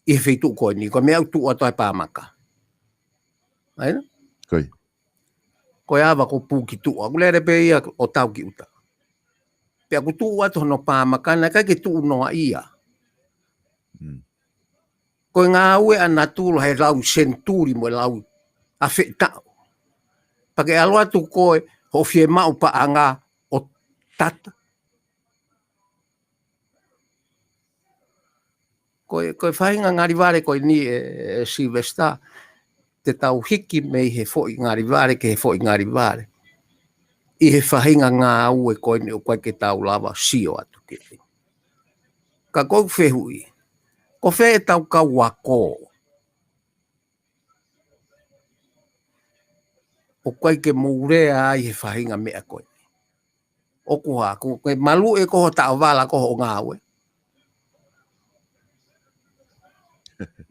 ʻi he feituʻu ko eni, ko e meʻa ʻoku tuʻu atu ai pā maka. ʻAi na? Ko ia. Ko e ava ko Pukituʻa, ʻoku lele pē ia ʻo tau ki ʻuta. Pea ʻoku tuʻu atu hono pā maka, naʻe ʻikai ke tuʻu noaʻia. Mm. Ko e ngāue ʻa natula he lau senituli mo e lau afe taʻu. Pea ke ʻalu atu ko e hoʻo fiemaʻu paʻanga ʻo tata. Ko e, ko e faʻahinga ngalivale ko eni ʻe, ʻe Silivesitā, te tau hiki mei he foʻi ngalivale ki he foʻi ngalivale. ʻI he faʻahinga ngāue ko eni ʻoku ʻikai ke tau lava sio atu ki ai. Ka ko ʻeku fehuʻi, ko fē ʻetau kau ako ʻoku ʻikai ke mou lea ai he faʻahinga meʻa ko eni. ʻOku hā, ko e maluʻi ko ho taʻovala ko hoʻo ngāue.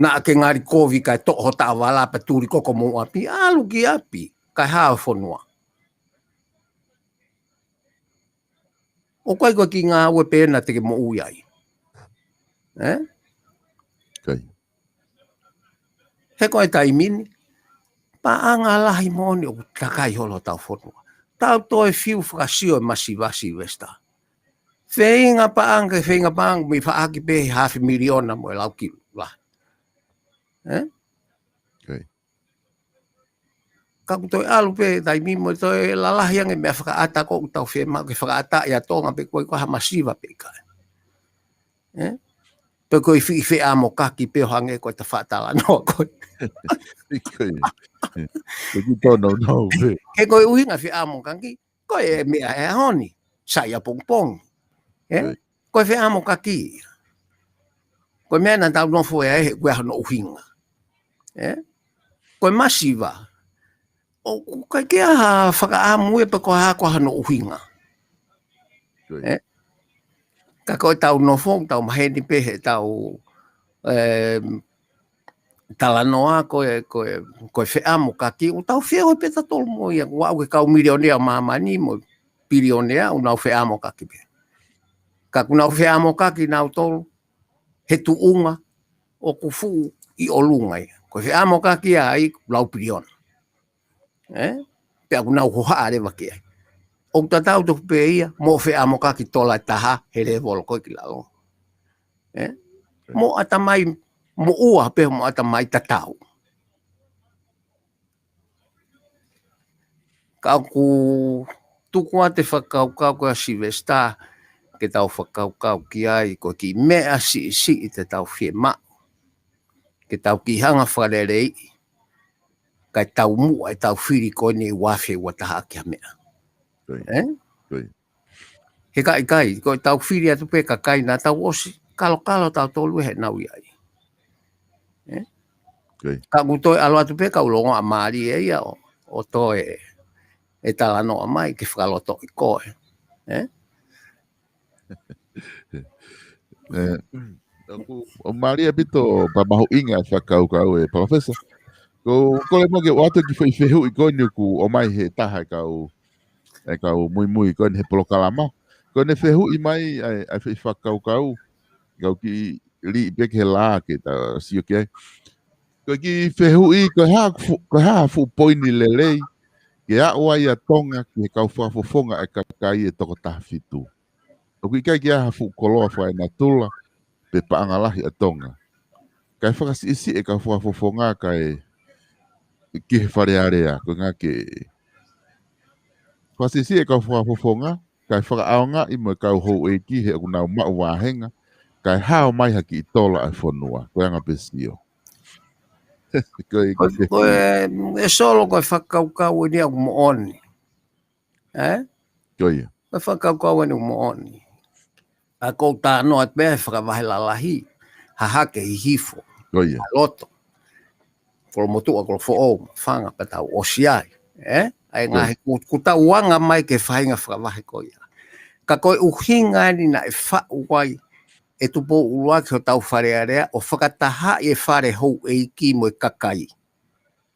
Naʻa ke ngali kovi kae toʻo ho taʻovala pea tuli ko ko mou ʻapi, ʻalu ki ʻapi, kae hao fonua. ʻOku ʻikai ko e kiʻi ngāue pē ena te ke moʻui ai. Ē? Ko ia. He ko e taimi ni, paʻanga lahi moʻoni ʻoku takai holo hotau fonua. Tau toe fiu fakasio e masiva Silivesitā. Feinga paʻanga, feinga paʻanga, mei faʻaki pē he hafe miliona mo e lau kilu lahi. Ē? Ka ʻoku toe ʻalu pē taimi mo toe lalahi ange meʻa fakaʻata ko ʻoku tau fiemaʻu ke fakaʻata ʻia Tonga pe ko e ko ha masiva pe ʻikai. Ē? Pe ko e fiʻi feʻamokaki pē ʻo hangē ko e tafaʻaki talanoa ko ē. Ko e ki tono no pē. Ke ko e ʻuhinga feʻamokaki, ko e meʻa he ʻaho ni, sai ʻapongipongi. Ē? Ko e feʻamokaki. Ko e meʻa naʻa tau nofo ʻi ai he ʻoku ʻi ai hono ʻuhinga. Ē? Ko e masiva. ʻOku ʻikai ke ʻi ai ha fakaʻamu ia pe ko e hā ko hono ʻuhinga. Ē? Ka ko e tau nofo, tau maheni pē he tau, ē, talanoa ko e, ko e, ko e feʻamokaki, ʻoku tau feohi pē tautolu mo ia, ʻoku aʻu ki he kau milionea ʻo māmani mo e pilionea, ʻoku nau feʻamokaki pē. Ka ʻoku nau feʻamokaki nautolu, he tuʻunga, ʻoku fuʻu ʻi ʻolunga ia. Ko e feʻamokaki ai, lau piliona. Ē? Pea ʻoku nau hohaʻa leva ki ai. ʻOku tatau tofu pē ia, mo feʻamokaki tola ʻe taha, he lēvolo ko ē ki lalo. Ē? Mo ʻatamai, mo ua pē mo ʻatamai tatau. Ka ʻoku tuku atu e fakakaukau ko ē ʻa Sylvester, ke tau fakakaukau ki ai, ko e kiʻi meʻa siʻisiʻi te tau fiemaʻu. Ke tau kiʻi hanga fakaleleiʻi, kae taumuʻa ʻetau fili ko eni ʻe ua afe ua taha ki ha meʻa. Ē? He ka ʻikai, ko e tau fili atu pē kakai naʻa tau ʻosi, kalokalo tautolu he nau ʻi ai. Ē? Ka ʻoku toe ʻalu atu pē kau longoaʻa mālie ia ʻo, ʻo toe ʻe talanoa mai ke fakalotoʻi koe. Ē? Ē, ʻoku, ʻoku mālie ʻaupito pea mahuʻinga e fakakaukau ē, Palōfesa. Ko, ko e mo ke ʻoatu e kiʻi foʻi fehuʻi ko eni ʻoku ʻomai he taha e kau, e kau muimui ko eni he polokalama. Ko ʻene fehuʻi mai ʻa e, ʻa e foʻi fakakaukau, kau kiʻi liʻi pē ki he lā ke ta sio ki ai. Ko e kiʻi fehuʻi, ko e hā fu-, ko e hā fuʻu poini lelei, ke aʻu ai ʻa Tonga ki he kau fakafofonga e kakai ʻe toko taha fitu. ʻOku ʻikai ke ʻi ai ha fuʻu koloa fakaenatula, pe paʻanga lahi ʻa Tonga. Kae fakasiʻisiʻi e kau fakafofonga kae ki he Fale Alea, ko e ʻuhinga ke fakasiʻisiʻi e kau fakafofonga, kae fakaʻaongaʻi mo e kau houʻeiki he ʻoku nau maʻu vāhenga, kae hao mai ha kiʻi tola ʻa e fonua, ko e anga pē sio. Ko e, ko e, ko e, ʻe Solo ko e fakakaukau eni ʻoku moʻoni. Ē? Ko ia. Ko e fakakaukau eni ʻoku moʻoni. ʻA ko u talanoa pē he fakavahe lalahi, hahake ʻi hifo. Ko ia. ʻA loto. Kolomotuʻa, Kolofoʻou, Fanga pea tau ʻosi ai. Ē? ʻA e ngaahi ku, ku tau anga mai ki he faʻahinga fakavahe ko ia. Ka ko e ʻuhinga eni naʻe faʻu ai ʻe Tupou ʻUluaki hotau Fale Alea ʻo fakatahaʻi e fale houʻeiki mo e kakai.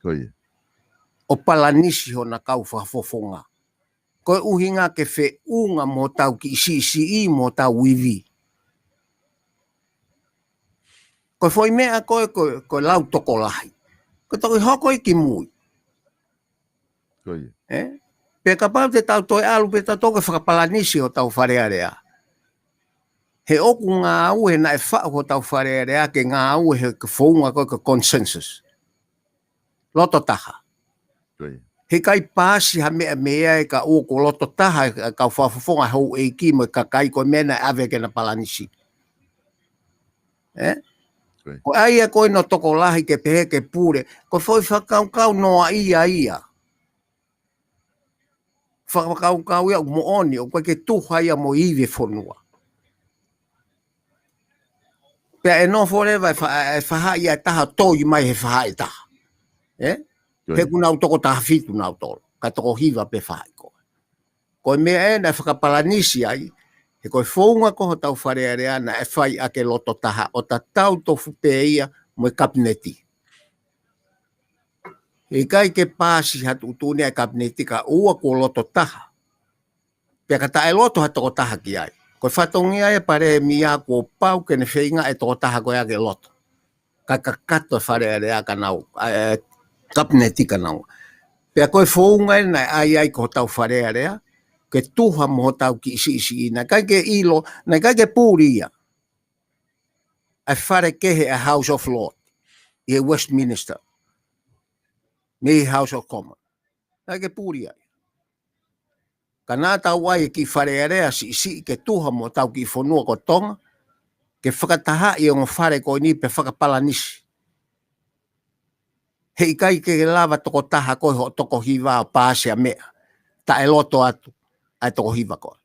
Ko ia. ʻO palanisi hona kau fakafofonga. Ko e ʻuhinga ke feʻunga mo hotau kiʻi siʻisiʻi mo hotau ivi. Ko e foʻi meʻa ko e, ko e, ko e lau tokolahi. Ko e toki hoko ia ki mui. Ko ia. Ē? Pea kapau te tau toe ʻalu pē tautolu ke fakapalanisi hotau Fale Alea. He ʻoku ngāue naʻe faʻu hotau Fale Alea ke ngāue he founga ko e ko e consensus. Loto taha. Ko ia. He ʻikai paasi ha meʻa mei ai ka ʻoku loto taha e kau fakafofonga houʻeiki mo e kakai ko e meʻa naʻe ʻave ke na palanisi. Ē? Ko ia. Ko e ʻai ia ko e no tokolahi ke pehē ke pule. Ko e foʻi fakakaukau noaʻia ia. Fakakaukau ia ʻoku moʻoni, ʻoku ʻikai ke tuha ia mo e ivi e fonua. Pea ʻe nofo leva e fa-, e fahaʻi ʻe taha ʻo toi mai he fahaʻi ʻe taha. Ē? Ko ia. He ʻoku nau toko taha fitu nautolu. Ka toko hiva pē fahaʻi ko ē. Ko e meʻa ē naʻe fakapalanisi ai, he ko e founga ko hotau Fale Alea naʻe fai ʻaki e loto taha ʻo tatau tofu pē ia mo e Kapineti. He ʻikai ke paasi ha tuʻutuʻuni ʻa e Kapineti kae ʻoua kuo loto taha. Pea ka taʻe loto ha toko taha ki ai. Ko e fatongia e Palēmia kuo pau ke ne feinga e toko taha ko ia ke loto. Ka kakato e Fale Alea ka nau, ʻa e Kapineti ka nau. Pea ko e founga ē naʻe ʻai ai ko hotau Fale Alea, ke tuha mo hotau kiʻi siʻisiʻi. Naʻe ʻikai ke ʻilo, naʻe ʻikai ke puli ia. ʻA e fale kehe ʻa e House of Lords, ʻi he Westminster, mei he House of Commons. Naʻe ʻikai ke puli ai. Ka naʻa tau ʻai e kiʻi Fale Alea siʻisiʻi ke tuha mo hotau kiʻi fonua ko Tonga, ke fakatahaʻi e ongo fale ko eni pea fakapalanisi. He ʻikai ke lava tokotaha ko ē hoʻo toko hiva ʻo paasi ʻa e meʻa, taʻeloto atu ʻa e toko hiva ko ē.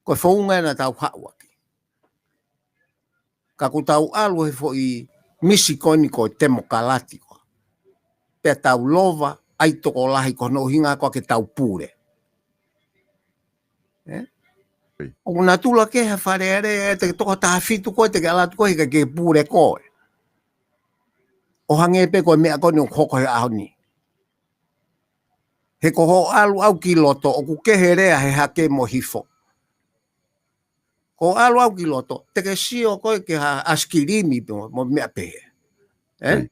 Ko e founga ē naʻa tau haʻu ʻaki. Ka kuo tau ʻalu he foʻi misi ko eni ko e temokalati ko ē. Pea tau lova ʻa e tokolahi ko hono ʻuhinga ko ē ke tau pule. ʻE? ʻOku natula ke ha Fale Alea ʻe te ke toko taha fitu ko ē te ke ʻalu atu ko ē he ʻikai ke pule koe. ʻO hangē pē ko e meʻa ko eni ʻoku hoko he ʻaho ni. He ko hoʻo ʻalu ʻau ki loto ʻoku kehe lea he hake mo hifo. Ko hoʻo ʻalu ʻau ki loto, te ke sio ko ē ki ha ʻaisikilimi pē mo, mo meʻa pehē. ʻE?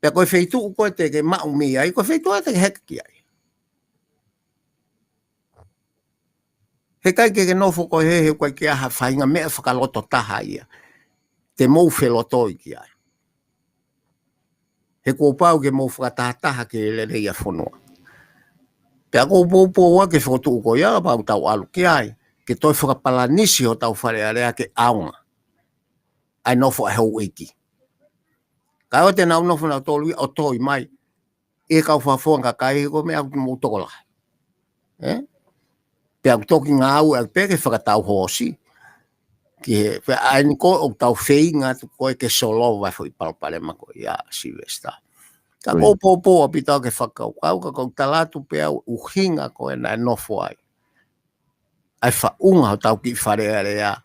Pea ko e feituʻu ko ē te ke maʻu mei ai, ko e feituʻu ē te ke heka ki ai. He ʻikai ke ke nofo ko ē he, he ʻikai ke ʻi ai ha faʻahinga meʻa fakaloto taha ia te mou felotoi ki ai. He kuo pau ke mou fakatahataha ke lelei ʻa e fonua. Pea ʻoku ou poupou ʻa e fokotuʻu ko ia, pau tau ʻalu ki ai, ke toe fakapalanisi hotau Fale Alea ke ʻaonga ʻa e nofo ʻa e houʻeiki. Ka ʻoua te nau nofo nautolu ia ʻo toi mai ʻe kau fakafofonga kakai ko e meʻa ʻoku mou tokolahi. ʻE? Pea ʻoku toki ngāueʻaki pē ke fakatau hoosi. Ki he, pea ʻa eni ko ē ʻoku tau feinga atu ko ē ke solova e foʻi palopalema ko ia Silivesitā. Ka ʻoku ou poupou ʻaupito ke fakakaukau, ka ʻoku ou tala atu pē ʻa e ʻuhinga ko ē naʻe nofo ai ʻa e faʻunga hotau kiʻi Fale Alea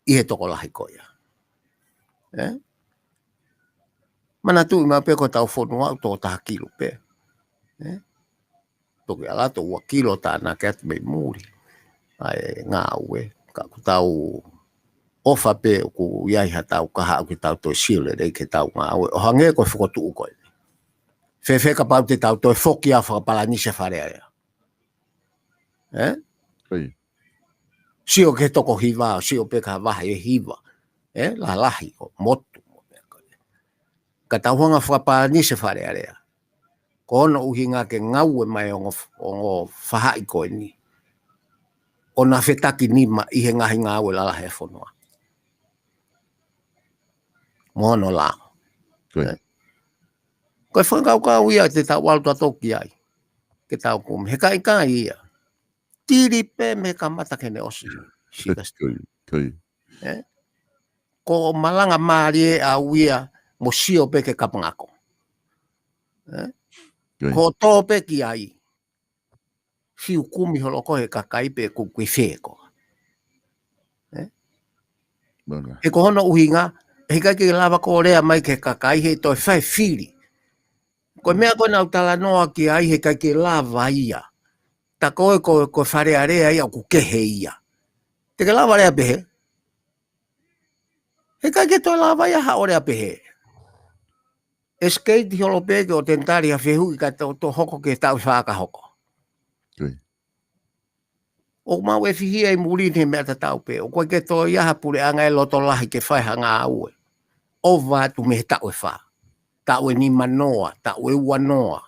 ʻi he tokolahi ko ia. ʻE? Manatuʻi mai pē ko hotau fonua ʻoku toko taha kilu pē. ʻE? Toki ʻalu atu ua kilu tānaki atu mei muli ʻa e ngāue. Ka ʻoku tau ʻofa pē ʻoku ʻi ai haʻatau kahaʻu ke tau toe sio lelei ki heʻetau ngāue. ʻO hangē ko e fokotuʻu ko ē. Fēfē kapau te tau toe foki ʻo fakapalanisi e Fale Alea. ʻE? Sio ki he toko hiva, sio pē ki ha vahe ʻe hiva. ʻE? Lalahi ʻo motu. Ka tau hanga ʻo fakapalanisi e Fale Alea. Ko hono ʻuhinga ke ngāue mai ongo, ongo faʻahi ko eni. ʻO na fetakinima ʻi he ngaahi ngāue lalahi e fonua. Mo hono lao. ʻE? Ko e fakakaukau ia te tau ʻalu tautolu ki ai. Ke tau kumi. He ʻikai ke ʻi ai ia. Tili pē mei he kamata ki heʻene ʻosi. Sika. ʻE? Ko e malanga mālie ʻaʻau ia mo sio pē ki he kapangako. ʻE? Ko e tō pē ki ai. Fiu kumi holo ko ē he kakai pe ʻoku ke fē koā. ʻE? He ko hono ʻuhinga, he ʻikai ke lava ko ē lea mai ki he kakai he toe fai fili. Ko e meʻa ko ē naʻa ku talanoa ki ai he ʻikai ke lava ia. Tā ko ē ko, ko e Fale Alea ia ʻoku kehe ia. Te ke lava lea pehē. He ʻikai ke toe lava ia haʻo lea pehē. ʻE skeiti holo pē ke ʻo tenitali ha fehuʻi ka to, to hoko ke tau faka hoko. ʻOku mau ʻefihia ʻi muli ni he meʻa tatau pē. ʻOku ʻikai ke toe ʻi ai ha puleʻanga ʻe loto lahi ke fai ha ngāue. ʻOku ʻoatu mei he taʻu ʻe fā. Taʻu ʻe nimanoa, taʻu ʻe uanoa.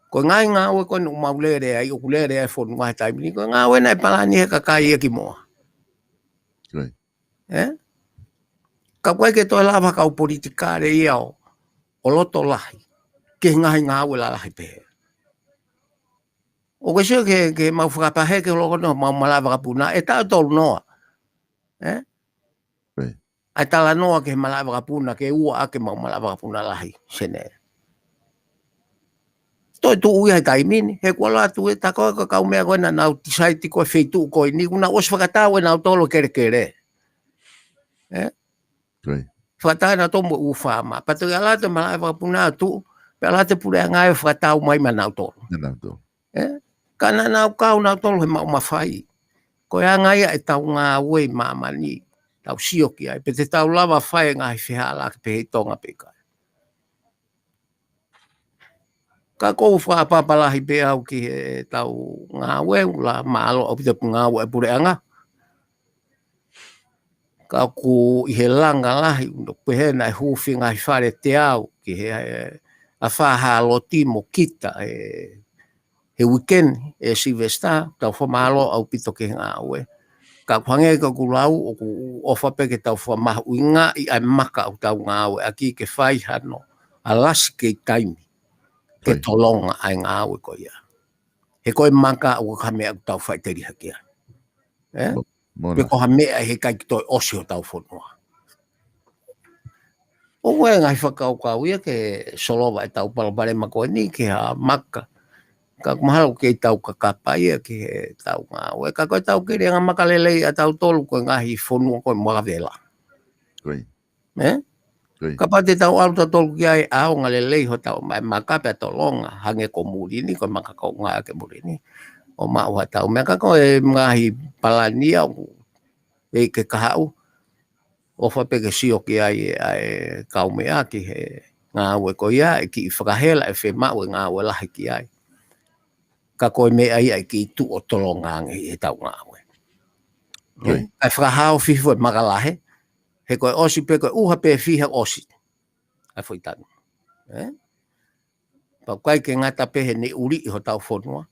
Ko e ngaahi ngāue ko eni ʻoku mau lele ai, ʻoku lele ai e fonua he taimi ni. Ko e ngāue naʻe palani he kakai ia ki muʻa. ʻE? Ka ʻoku ʻikai ke toe lava kau politikale ia ʻo, ʻo loto lahi. Ke ngaahi ngāue lalahi pehē. ʻOku ke sio ke, ke mau fakapaheke holo ko ē ʻa e mau malaʻe vakapuna, ʻe taʻu ʻe tolu noa. ʻE? ʻA e talanoa ki he malaʻe vakapuna, ke ua ʻaki e mau malaʻe vakapuna lahi, sene. Toe tuʻu ia he taimi ni, he kuo ʻalu atu e tā ko ē ko e kau meʻa ko ē naʻa nau tisaiti ko e feituʻu ko eni, kuo nau ʻosi fakatau ʻe nautolu e kelekele. ʻE? Fakatau ʻe nautolu mo e ʻū faama. Pea toe ʻalu atu e malaʻe vakapuna ʻo tuʻu, pea ʻalu atu e puleʻanga ʻo fakatau mai maʻanautolu. ʻE? Ka naʻa nau kau nautolu he maʻu mafai. Ko e anga ia ʻetau ngāue ʻi māmani. Tau sio ki ai. Pe te tau lava fai e ngaahi fehālaaki pehē ʻi Tonga pe ʻikai. Ka ʻoku ou fakaʻapaʻapa lahi pē au ki heʻetau ngāue, ʻoku lahi mālō ʻaupito e ngāue ʻa e puleʻanga. Ka ʻoku ʻi he langa lahi, ʻoku pehē naʻe huufi e ngaahi fale teau ki he, he ʻa Fāhaloti mo kita ē, he weekend ē Sylvester, tau fakamālō ʻaupito ki he ngāue. Ka ʻoku hangē ko ʻeku lau, ʻoku ʻofa pē ke tau fakamahuʻingaʻi ʻa e maka ʻoku tau ngāueʻaki ke fai hano ʻalasi kei taimi ke tolonga ʻa e ngāue ko ia. He ko e maka ʻoku ʻikai ha meʻa ʻoku tau faʻiteliha ki ai. Ē? Pe ko ha meʻa he ʻikai ke toe ʻosi hotau fonua. ʻOku ʻi ai e ngaahi fakakaukau ia ke solova ʻetau palopalema ko eni ki ha maka. Ka ʻoku mahalo ʻoku kei tau kakapa ia ki heʻetau ngāue. Ka ko ʻetau kelianga maka lelei ʻatautolu ko e ngaahi fonua ko e makavela. Ē? Kapau te tau ʻalu tautolu ki ai ʻaonga lelei hotau maka pea tolonga, hangē ko muli ni, ko e maka ko ngā ke muli ni. ʻO maʻu hatau meʻa ka ko e ngaahi palani ia ʻoku ʻikai ke kahaʻu. ʻOfa pē ke sio ki ai ʻa e kaumeʻa ki he ngāue ko ia, ʻe kiʻi fakahela ʻe fiemaʻu e ngāue lahi ki ai. Ka ko e meʻa ia ʻe kiʻi tuʻo tolonga ange ʻi heʻetau ngāue. Kae fakahao fifo e maka lahi, he ko e ʻosi pē ko e ʻuha pē fiha ʻosi ʻa e foʻi tanu. Ē? Pau ʻikai ke ngata pē he neʻuliʻi hotau fonua.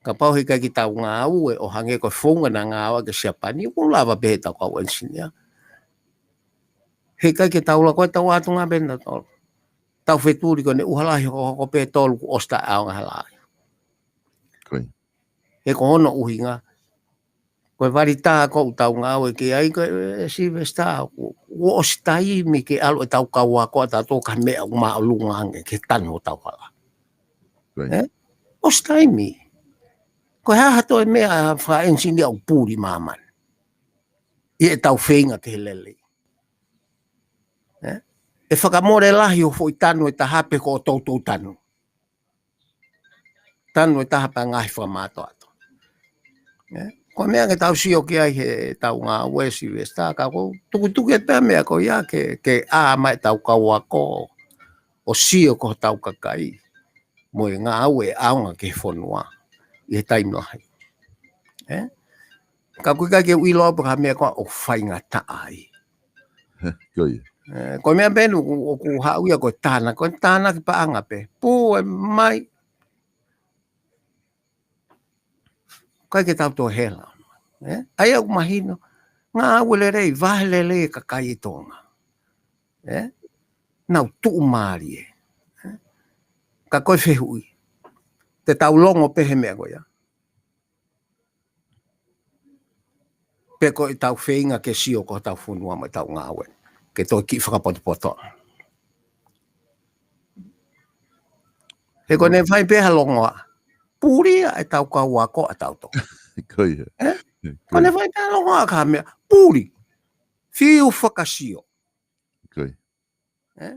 Kapau he ʻikai ke tau ngāue ʻo hangē ko e founga naʻa ngāueʻaki ʻe Siapani, ʻoku lava pē heʻetau kau engineer. He ʻikai ke tau la ko e tau atu ngā pē na tau. Tau fetuli ko e ʻuha lahi hokohoko pē tolu kuo ʻosi taʻeʻaonga he lahi. He ko hono ʻuhinga, ko e vali tā ko ʻoku tau ngāue ki ai ko e Sylvester, kuo ʻosi taimi ke ʻalu ʻetau kau ako ʻatautolu ki ha meʻa ʻoku māʻolunga ange ke tanu hotau hala. Ē? ʻOsi taimi. Ko e hā ha toe meʻa fakaenisinia ʻoku puli māmani ʻi heʻetau feinga ke lelei. Ē? ʻE fakamole lahi ho foʻi tanu ʻe taha pe ko hotau tanu. Tanu ʻe taha pē ngaahi fakamātoato. Ē? Ko e meʻa ke tau sio ki ai heʻetau ngāue Sylvester, ka ʻoku tukutuku atu pē meʻa ko ia ke, ke ʻā mai ʻetau kau ako ʻo sio ko hotau kakai mo e ngāue ʻaonga ki he fonua ʻi he taimi lahi. Ē? Ka ʻoku ʻikai ke u ʻilo pe ko e hā e meʻa ko ē ʻoku faingataʻa ai. Ko e meʻa pē eni ʻoku haʻu ia ko e tānaki, ko e tānaki paʻanga pē. Pū e mai. ʻIkai ke tau toe hela. Ē? ʻA ia ʻoku mahino, ngāue lelei, vahe lelei e kakai ʻi Tonga. Ē? Nau tuʻumālie. Ē? Ka ko e fehuʻi, te tau longo pē he meʻa ko ia? Pe ko ʻetau feinga ke sio ko hotau fonua mo ʻetau ngāue ke toe kiʻi fakapotopoto. He ko ʻene fai pē ha longoaʻa, puli ʻetau kau ako ʻatautolu. Ko ia. Ē? Ko ʻene fai pē ha longoaʻa ki ha meʻa, puli. Fiu fakasio. Ē?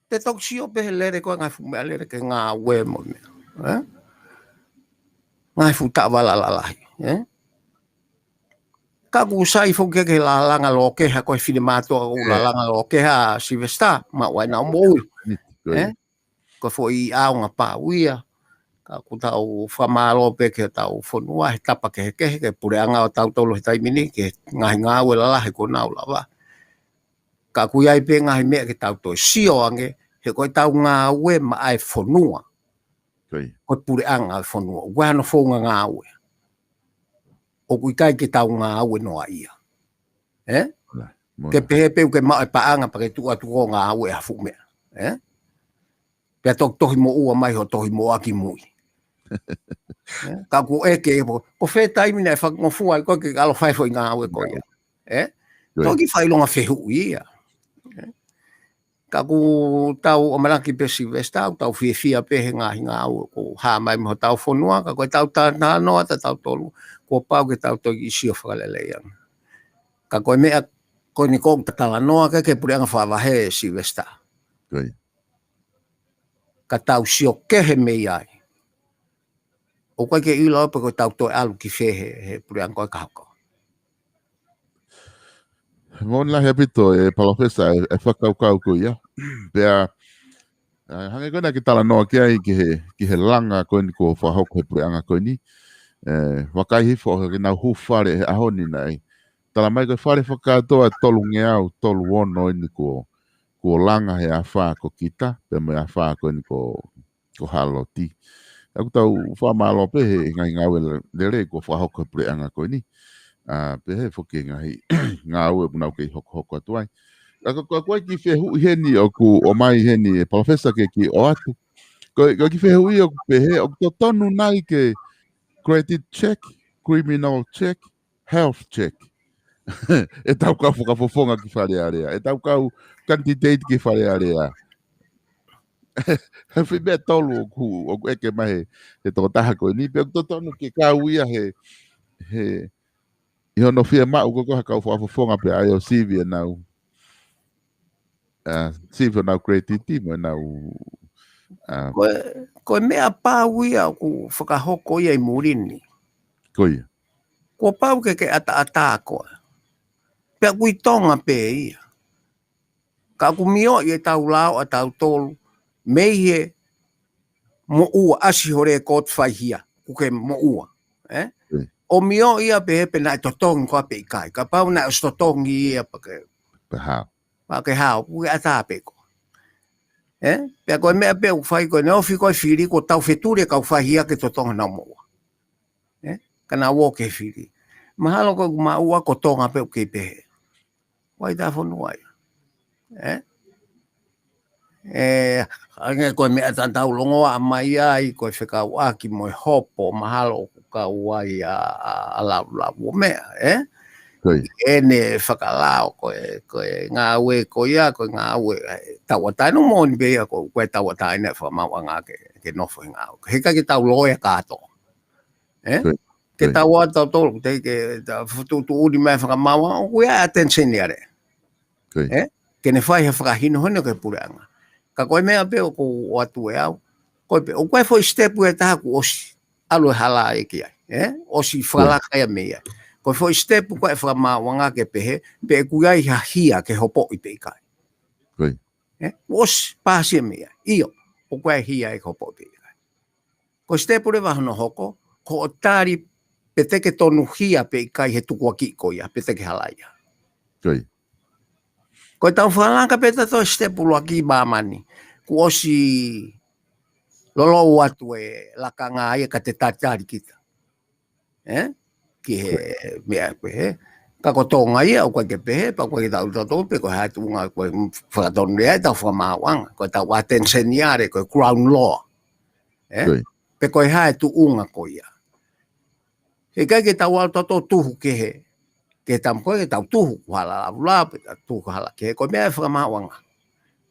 Te toki sio pē he lele ko e ngaahi fuʻu meʻalele ke ngāue mo e meʻa. Ē? Ngaahi fuʻu taʻovala lalahi. Ē? Ka ʻoku sai foki ke lālanga lokeha ko e finemātuʻa ʻoku lālanga lokeha Sylvester, maʻu ai ʻenau moʻui. Ē? Ko e foʻi ʻaonga pau ia. Ka ʻoku tau fakamālō pē ki hotau fonua he tapa kehekehe, ki he puleʻanga ʻo tautolu he taimi ni, ki he ngaahi ngāue lalahi kuo nau lava. Ka ʻoku ʻi ai pē ngaahi meʻa ke tau toe sio ange, he ko ʻetau ngāue maʻa e fonua. Ko e puleʻanga ʻo e fonua. ʻOku ʻi ai hano founga ngāue. ʻOku ʻikai ke tau ngāue noa ia. Ē? Ke pehē pē ʻoku ke maʻu e paʻanga pea ke tuʻu atu ʻo ngāue ha fuʻu meʻa. Ē? Pea toki tohi moʻua mai ho tohi moʻua ki mui. Ē? Ka ʻoku ʻeke, ko fē taimi naʻe fakangofua ai koe ke ʻalu ʻo fai foʻi ngāue ko ia. Ē? Toki fai longa fehuʻi ia. Ē? Ka ʻoku tau ʻamanaki pē Sylvester, ʻoku tau fiefia pē he ngaahi ngāue ʻoku hā mai mei hotau fonua, ka ko ʻetau talanoa ʻatautolu, kuo pau ke tau toki sio fakalelei ange. Ka ko e meʻa ko eni ʻoku ta talanoa ki he puleʻanga fakavahe Sylvester. Ka tau sio kehe mei ai. ʻOku ʻikai ke ʻilo pe ko ʻetau toe ʻalu ki fē he, he puleʻanga ko ē ka hoko. Moʻoni lahi ʻaupito e Palōfesa e, e fakakaukau ko ia. Pea, ʻa, hangē ko ena ke talanoa ki ai ki he, ki he langa ko eni kuo fakahoko he puleʻanga ko eni. Ē, vakai hifo ke nau hū fale he ʻaho ni nai. Tala mai ko e fale fakakātoa ʻe tolungeau tolu ono eni kuo kuo langa he afā ko kita, pea mo e afā ko eni ko, ko Haloti. ʻOku tau fakamālō pē he ngaahi ngāue lelei kuo fakahoko he puleʻanga ko eni. ʻA, pehē foki e ngaahi ngāue ʻoku nau kei hokohoko atu ai. Ka ko, ko, ko e kiʻi fehuʻi heni ʻoku ʻomai heni ʻe Palōfesa ke kiʻi ʻoatu. Ko, ko e kiʻi fehuʻi ʻoku pehē, ʻoku totonu nai ke credit check, criminal check, health check ʻetau kau fakafofonga ki Fale Alea, ʻetau kau candidate ki Fale Alea. He foʻi meʻa ʻe tolu ʻoku, ʻoku ʻeke mai he, he tokotaha ko eni, pe ʻoku totonu ke kau ia he, he, ʻi hono fiemaʻu ko ē ʻa e kau fakafofonga pea ʻai ʻo sivi ʻenau, ʻa, sivi ʻenau credit mo ʻenau, ʻa, Ko e, ko e meʻa pau ia ʻoku fakahoko ia ʻi muli ni. Ko ia. Kuo pau ke ke ʻataʻatā koe. Pea ʻoku ʻi Tonga pē ia. Ka ʻoku mioʻi ʻetau lao ʻatautolu mei he moʻua, ʻasi ho lēkooti faihia, ʻoku ke moʻua, ē? Mm. ʻO mioʻi ia pehē pe naʻe totongi koā pe ʻikai. Kapau naʻe ʻosi totongi ia pea ke Pe hao. pea ke hao, ʻoku ke ʻatā pē koe. Ē? Pea ko e meʻa pē ʻoku fai ko ē, neongo ʻoku ʻikai ko e fili, kuo tau fetuli e kau faihia ke totongi honau moʻua. Ē? Ka nau ō ki he fili. Mahalo ko ʻeku maʻu ko Tonga pē ʻoku kei pehē. Vai tā fonua ia. Ē? Ē, hangē ko e meʻa tatau longoaʻa mai ai, ko e fekauʻaki mo e hopo, mahalo ʻoku kau ai ʻa, ʻa, ʻa Lavulavu ʻo meʻa, ē? Ko ia. ʻEne fakalao, ko e, ko e ngāue ko ia, ko e ngāue, ē, tauʻatāina, moʻoni pē ia, ko, ko e tauʻatāina e fakamaauʻanga ke, ke nofo he ngāue. He ʻikai ke tau loea kātoa. Ē? Ko ia. Ke Ko ia. tau ō ʻatautolu, te ke ta fututuʻuni mai fakamaauʻanga, ʻoku ʻi ai e attention ia lea. Ko ia. Ē? Ke ne fai ha fakahinohino ki he puleʻanga. Ka ko e meʻa pē ʻoku ou ʻoatu ʻe au. Ko e pē, ʻoku ʻi ai e foʻi step ʻe taha kuo ʻosi ʻalu e hala ia ki ai. Ē? ʻOsi Ko ia. fakalaka ia mei ai. Ko e foʻi step ko ē fakamaauʻanga ke pehē, pe ʻoku ʻi ai ha hia ke hopoʻi pe ʻikai. Ko ia. Ē? ʻOsi pāsi ia mei ai. ʻIo, ʻoku ʻi ai e hia ke hopoʻi pe ʻikai. Ko e step leva hono hoko, ko hoʻo tali pe te ke tonuhia pe ʻikai he tukuakiʻi ko ia, pe te ke halaia. Ko ia. Ko ʻetau fakalaka pē ʻatautolu e step ʻuluaki ʻi māmani, kuo ʻosi lolou atu e lakanga ia ka te talitali kita. Ē? Ki he Ko ia. meʻa ko ē. Ka ko Tonga ia, ʻoku ʻikai ke pehē, pea ʻoku ʻikai ke tau toto, pe ko e hā e tuʻunga, ko e fakatonulea ʻetau fakamaauʻanga, ko ʻetau attention ia lea, ko e ground law. Ē? Ko ia. Pe ko e hā e tuʻunga ko ia. He ʻikai ke tau ō ʻatautolu tuhu kehe, ke tau ko ē ke tau tuhu ki Hala Lavulavu, pe tau tuhu ki Hala Kehe, ko e meʻa e fakamaauʻanga.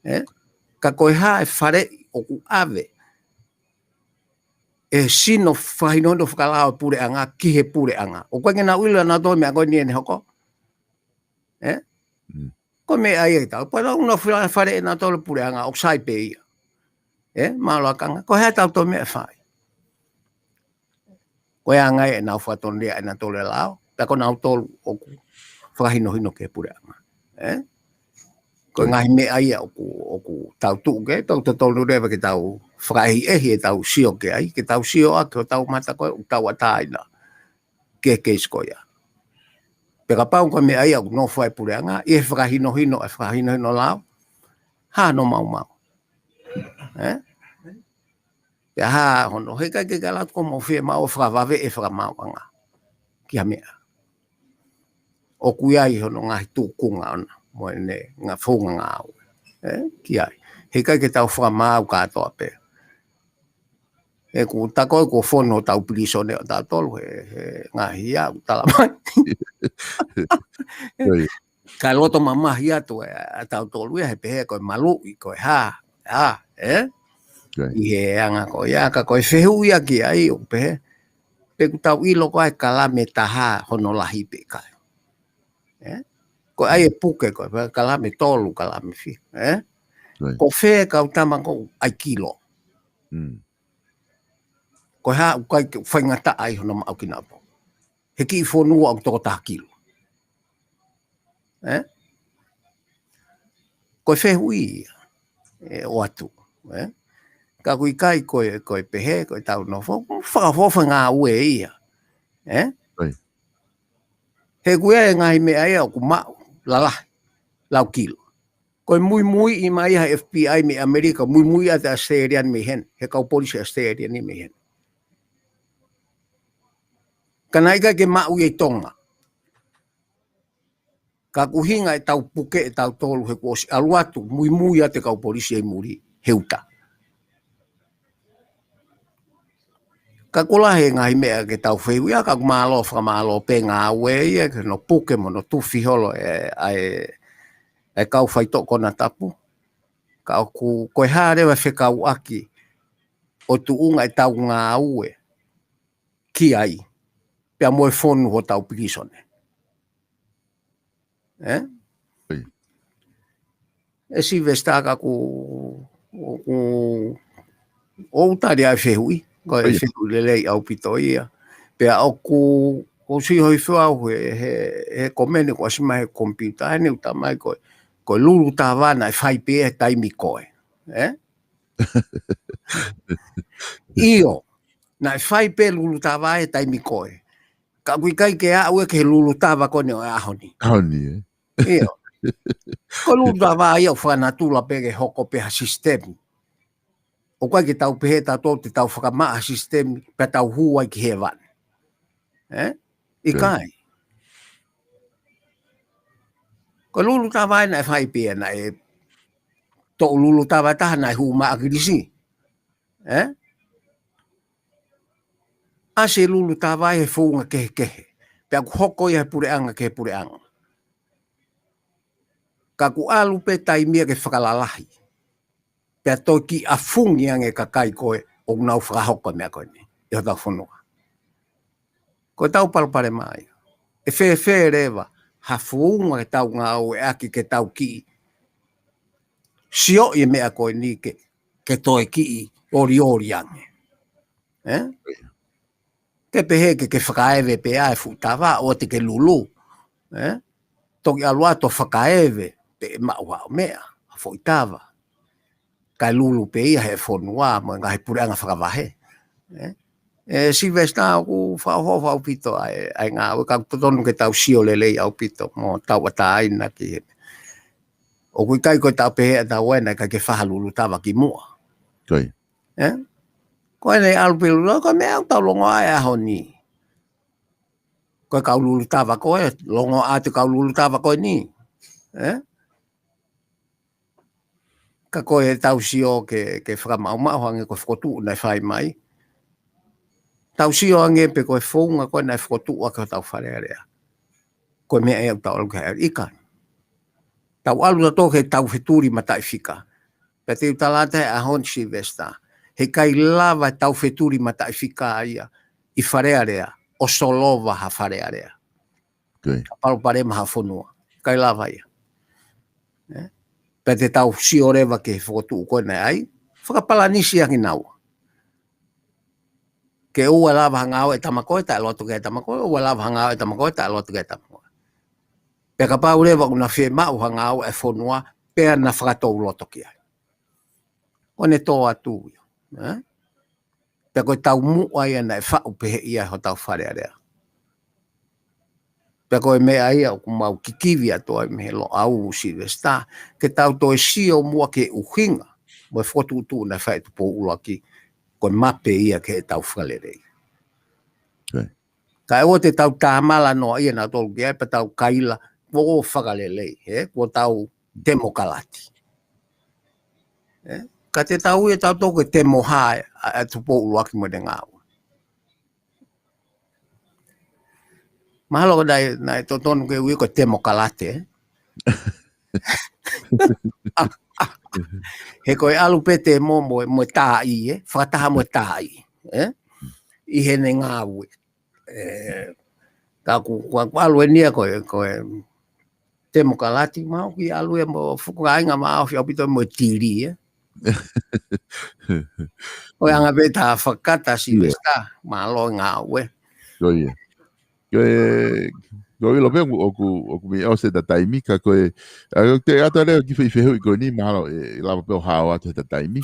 Ē? Ka ko e hā e faleʻi ʻoku ʻave ʻe he sino fakahinohino fakalao e puleʻanga ki he puleʻanga. ʻOku ʻikai ke nau ʻilo ʻanautolu e meʻa ko eni ʻene hoko. Ē? Mm. Ko e meʻa ia ʻetau. Pea ʻoku nau fila faleʻi ʻanautolu e puleʻanga, ʻoku sai pē ia. Ē? Mālō ʻa Kanga. Ko e hā ʻetau toe meʻa ʻe fai. Ko e anga ia ʻenau fakatonulea ʻanautolu e lao. Pea ko nautolu ʻoku fakahinohino ki he puleʻanga. Ē? Ko e Ko ia. ngaahi meʻa ia ʻoku, ʻoku tau tuʻu ki ai, tau totonu leva ke tau fakaʻehiʻehi ʻetau sio ki ai, ke tau sio ʻaki hotau mata ko ē, ʻoku tauʻatāina ki he keisi ko ia. Pea kapau ko e meʻa ia ʻoku nofo ai e puleʻanga, ʻi he fakahinohino, e fakahinohino lao, hā hono maumau. Ē? Pea hā hono, he ʻikai ke kala ko mo fie mau fakavave e fakamaauʻanga. Ki ha meʻa. ʻOku ʻi ai hono ngaahi tūkunga ʻona, mo ʻene ngaahi founga ngāue. Ē? Ki ai. He ʻikai ke tau fakamaau kātoa pē. ʻOku ta ko ē kuo fonu hotau pilīsone ʻatautolu, he, he ngaahi ia, ʻoku tala mai. Ko ia. Ka loto mamahi atu ē, ʻatautolu ia, he pehē ko e maluʻi, ko e hā, hā, ē? Ko ia. ʻI he anga ko ia, ka ko e fehuʻi ia ki ai, ʻoku pehē, pe ʻoku tau ʻilo ko ā e kalame taha hono lahi pe ʻikai. Ē? Ko e ʻai e puke ko e, kalame tolu, kalame fiha, ē? Ko ia. Ko fē kau tama ko ē ʻai kilo. Mm. Ko e hā ʻoku ʻikai ke faingataʻa ai hono maʻu kinautolu. He kiʻi fonua ʻoku toko taha kilo. Ē? Ko e fehuʻi ia, ʻe ʻoatu, ē? Ka ʻoku ʻikai ko e, ko e pehē, ko ʻetau nofo, fakafofonga ngāue ia. Ē? Ko ia. He ʻoku ʻi ai e ngaahi meʻa ia ʻoku maʻu, lalahi, lau kilo. Ko e muimuiʻi mai ha F B I mei ʻAmelika, muimuiʻi ʻa e Australian mei heni, he kau polisi Australian ni mei heni. Ka naʻe ʻikai ke maʻu ia ʻi Tonga. Ka ko e ʻuhinga ʻetau puke ʻe tautolu he kuo ʻosi ʻalu atu, muimui atu e kau polisi ʻi muli, he uta. Ka ko e lahi e ngaahi meʻa ke tau fehuʻia, ka ʻoku mālō, fakamālō pē ngāue ia, ke nau puke mo nau tufi holo e, ʻa e, e kau faitoʻo konatapu. Ka ʻoku, ko e hā leva e fekauʻaki ʻo e tuʻunga ʻetau ngāue ki ai, pea mo e fonu hotau pilīsone. ʻE? ʻOi. ʻE Sylvester ka ʻoku, ʻoku, ʻoku tali ʻa e fehuʻi, ko e ʻOi. Fehuʻi lelei ʻaupito ia. Pea ʻoku, ʻoku sio hifo au he, he, he komeni kuo ʻasi mai he komipiuta, he ʻoku tala mai ko e, ko e lulu tava naʻe fai pē he taimi ko ē. ʻE? ʻIo, naʻe fai pē lulu tava he taimi ko ē. Ka ʻoku ʻikai ke aʻu ia ki he lulu tava ko eni ʻo e ʻaho ni. ʻAho ni, ʻe? ʻIo. Ko e lulu tava ia ʻoku fakanatula pē ke hoko pē ha sisitemi. ʻOku ʻikai ke tau pehē tautolu te tau fakamaʻa ha sisitemi, pea tau hū ai ki hēvani. ʻE? ʻIkai. Ko e lulu tava ia naʻe fai pē ia naʻe toʻu lulu tava taha naʻe hū mai ʻa ʻAkilisi. ʻE? ʻAsi e lulu tava ia he founga kehekehe. Pea ʻoku hoko ia he puleʻanga ki he puleʻanga. Ka ʻoku ʻalu pē taimi ia ke fakalalahi. Pea toki ʻafungi ange e kakai ko ē ʻoku nau fakahoko e meʻa ko eni ʻi hotau fonua. Ko ʻetau palopalema ia. ʻE fēfē leva ha founga ke tau ngāueʻaki ke tau kiʻi sioʻi e meʻa ko eni ke, ke toe kiʻi olioli ange. ʻE? Ke pehē ke, ke fakaeve pē ʻa e fuʻu tava ʻoua te ke lulu. ʻE? Toki ʻalu atu ʻo fakaeve pē maʻu ha meʻa, ha foʻi tava. Kae lulu pē ia he fonua mo e ngaahi puleʻanga fakavahe. ʻE? ʻE Sylvester ʻoku fakaʻofoʻofa ʻaupito ʻa e, ʻa e ngāue ka ʻoku totonu ke tau sio lelei ʻaupito mo tauʻatāina ki he. ʻOku ʻikai ko e tau pehē ʻa tau ena ka ke faha lulu tava ki muʻa. ʻOi. ʻE? Ko ʻene ʻalu pē lulu, ko e meʻa ʻoku tau longoaʻa he ʻaho ni. Ko e kau lulu tava ko ē, longoaʻa atu e kau lulu tava ko eni. ʻE? Ka ko e tau sio ke, ke fakamaʻumaʻu hangē ko e fokotuʻu naʻe fai mai. Tau sio ange pē ko e founga ko ē naʻe fokotuʻu ʻaki hotau Fale Alea. Ko e meʻa ia ʻoku tau ʻalu ki ai, ʻikai. Tau ʻalu tautolu ki he tau fetuli mataʻifika. Pea te u tala atu he ʻaho ni Sylvester. Heʻikai lava e tau fetuli mataʻifika ia ʻi Fale Alea ʻo solova ha Fale Alea. ʻOi. Ka palopalema ha fonua. ʻIkai lava ia. ʻE? Pea te tau sio leva ki he fokotuʻu ko ē naʻe ʻai. Fakapalanisi ange naua. Ke ʻoua lava ha ngāue ʻa e tama ko ē, taʻeloto ki ai e tama ko ē, ʻoua lava ha ngāue ʻa e tama ko ē, taʻeloto ki ai e tama ko ē. Pea kapau leva ʻoku na fiemaʻu ha ngāue ʻa e fonua, pea na fakatou loto ki ai. Ko ʻene tō atu ia. ʻE? Pea ko e taumuʻa ia naʻe faʻu pehē ia hotau Fale Alea. Pea ko e meʻa ia ʻoku mau kikivi atu ai mei he Loʻau Sylvester, ke tau toe sio muʻa ki he ʻuhinga, mo e fokotuʻutuʻu naʻe fai ʻe Tupou ʻUluaki, ko e mape ia ki heʻetau fakalelei. ʻOi. Kae ʻoua te tau tāmala noa ia nautolu ki ai pea tau kaila, kuo fakalelei, ʻe? Kuo tau temokalati. ʻE? Ka te tau ia tautolu ke temohā ʻa, ʻa Tupou ʻUluaki mo ʻene ngāue. Mahalo ko e naʻe, naʻe totonu ke ui ko e temokalati, ʻe? He ko e ʻalu pē temo mo, mo e taaʻi, ʻe? Fakataha mo e taaʻi, ʻe? ʻI heʻene ngāue. ʻE, ka ʻoku, ʻoku, ʻoku ʻalu eni ia ko e, ko e temokalati, mahalo ʻoku ʻalu ia mo fukainga maʻofi ʻaupito mo e tili, ʻe? Ko e anga pē ʻeta fakakata Sylvester, mālō e ngāue. Ko ia. Ko e, ko e ʻilo pē ʻoku, ʻoku, ʻoku mei ʻosi ʻeta taimi ka ko e, ʻa, te ʻata lea ki he fehuʻi ko eni, mahalo ʻe, ʻe lava pē ʻo hao atu heʻeta taimi.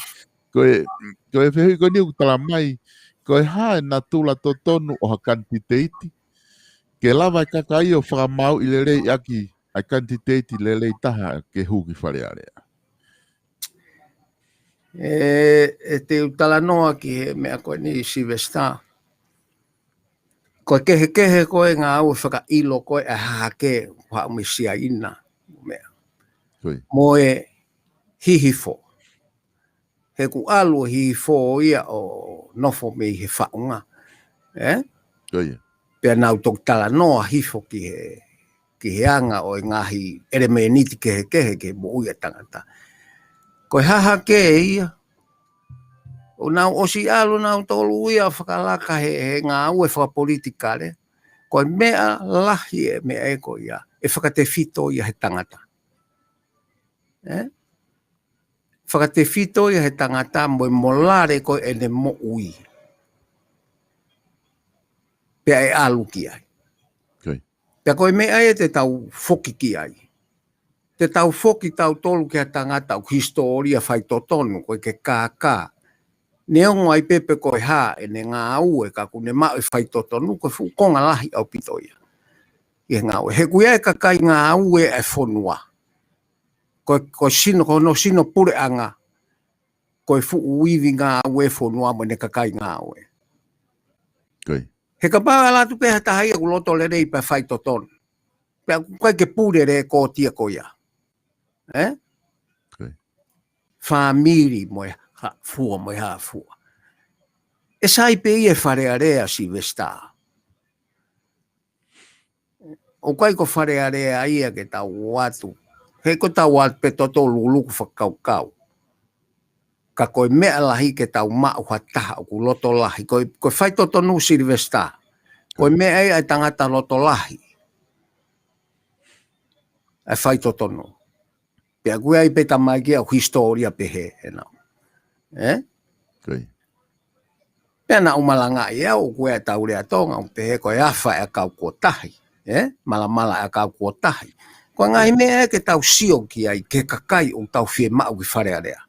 Ko e, ko e fehuʻi ko eni ʻoku tala mai, ko e hā e natula totonu ʻo ha kanititeiti, ke lava e kakai ʻo fakamāuʻi lelei ʻaki ʻa e kanititeiti lelei taha ke hū ki Fale Alea. E, e te u talanoa ki he meʻa ko eni Sylvester. Ko e kehekehe ko e ngāue fakaʻilo ko e ʻa e hahake, haʻu mei Siaina, meʻa. Mo e hihifo. He ʻoku ʻalu e hihifo ia ʻo nofo mei he faʻunga. Ē? Pea nau toki talanoa hifo ki he, ki he anga ʻo e ngaahi ʻelemēniti kehekehe ki he moʻui ʻa e tangata. Ko e hahake ia, ʻo nau ʻosi ʻalu nautolu ia fakalaka he, he ngāue fakapolitikale, ko e meʻa lahi e meʻa ē ko ia, ʻe fakatefito ia he tangata. Ē? Fakatefito ia he tangata mo e molale ko ʻene moʻui. Pea ʻe ʻalu ki ai. Pea ko e meʻa ia te tau foki ki ai. Te tau foki tautolu ki ha tangata ʻoku hisitōlia faitotonu, ko e ke kākā. Neongo ai pē pe ko e hā ʻene ngāue ka ʻoku ne maʻu e faitotonu, ko e fuʻu konga lahi ʻaupito ia. ʻI he ngāue. He ʻoku ʻi ai e kakai ngāue ʻa e fonua. Ko, ko sino, ko hono sino puleʻanga. Ko e fuʻu ivi ngāue fonua mo ʻene kakai ngāue. He kapau ʻe ʻalu atu pē ha taha ia ʻoku loto lelei pea faitotonu. Pea ʻoku ʻikai ke pule lēkooti ia ko ia. Ē? Fāmili mo e hā fua, mo e hā fua. ʻE sai pē ia ʻi Fale Alea Sylvester. ʻOku ʻikai ko Fale Alea ia ke tau ō atu. He ko tau ō atu pē tautolu lūkuluku fakakaukau. Ka ko e meʻa lahi ke tau maʻu ha taha ʻoku loto lahi. Ko e, ko e faitotonu Sylvester. Ko e meʻa ia ʻa e tangata loto lahi. ʻA e faitotonu. Pea ʻoku ʻi ai pē tamaiki ʻoku hisitōlia pehē ʻenau. Ē? Pea naʻa ku malangaʻi au ʻoku ʻi ai ʻetau lea Tonga, ʻoku pehē ko e afa ʻa e ʻakau kuo tahi. Ē? Malamala ʻa e ʻakau kuo tahi. Ko e ngaahi meʻa ia ke tau sio ki ai, ki he kakai ʻoku tau fiemaʻu ki Fale Alea.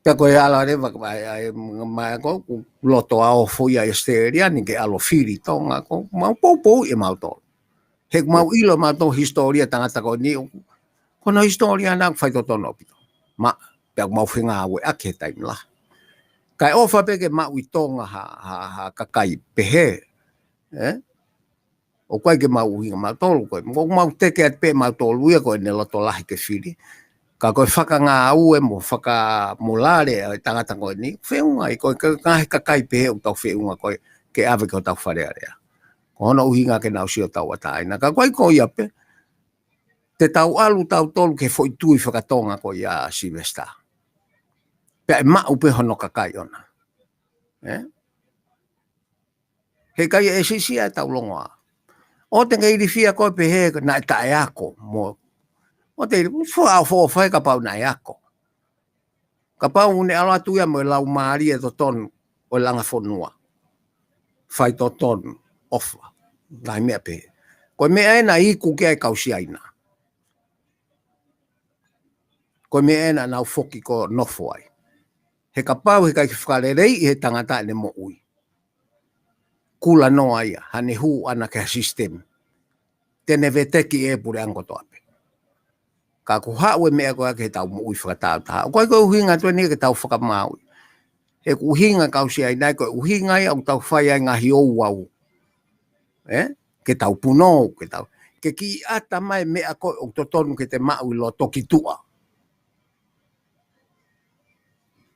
Pea ko e ala leva, ʻa e, ʻa e, ma ko, ʻoku loto ʻa ʻOfo ia ʻi ʻAositelēlia ni ke ʻalu ʻo fili Tonga, ko mau poupou ʻe mautolu. He ʻoku mau ʻilo mautolu hisitōlia tangata ko eni, ko hono hisitōlia naʻe faitotonu ʻaupito. Ma, pea ʻoku mau fengāueʻaki he taimi lahi. Kae ʻofa pē ke maʻu ʻi Tonga ha, ha, ha kakai pehē. Ē? ʻOku ʻikai ke mau ʻuhinga mautolu ko e. Ko mau teke atu pē mautolu ia ko ʻene loto lahi ke fili. Ka ko e fakangāue mo fakamolale ʻa e tangata ko eni. Feʻunga ai ko e ka, ka he kakai pehē ʻoku tau feʻunga ko e ke ʻave ki hotau Fale Alea. Ko hono ʻuhinga ke nau sio tauʻatāina. Ka ʻoku ʻikai ko ia pē. Te tau ʻalu tautolu ki he foʻi tui fakatonga ko ia Sylvester. Pea ʻe maʻu pē hono kakai ʻona. Ē? He ʻikai ʻe sisi ʻa e tau longoa. ʻO te ke ilifia koe pehē naʻe taʻeako mo. ʻO te ilifia fua au fōfai kapau naʻe ako. Kapau ʻoku ne ʻalu atu ia mo e laumālie totonu ʻo e langa fonua. Faitotonu, ʻofa. Ngaahi meʻa pehē. Ko e meʻa ē naʻe iku ki ai kau Siaina. Ko e meʻa ē naʻa nau foki ko nofo ai. He kapau he ʻikai ke fakaleleiʻi he tangata ʻene moʻui. Kula noa ia, haʻane hū ʻana ki ha sisitemi. Te ne veteki ʻe he puleʻanga kotoa pē. Ka ʻoku haʻu e meʻa ko ia ke tau moʻui fakatāutaha. ʻOku ʻikai ko e ʻuhinga atu eni ke tau fakamaauʻi. He ʻoku ʻuhinga kau Siaina ko e ʻuhinga ia ʻoku tau fai ai ngaahi ouau. Ē? Ke tau punou, ke tau. Ke kiʻi ʻata mai meʻa ko ē ʻoku totonu ke te maʻu ʻi loto ki tuʻa.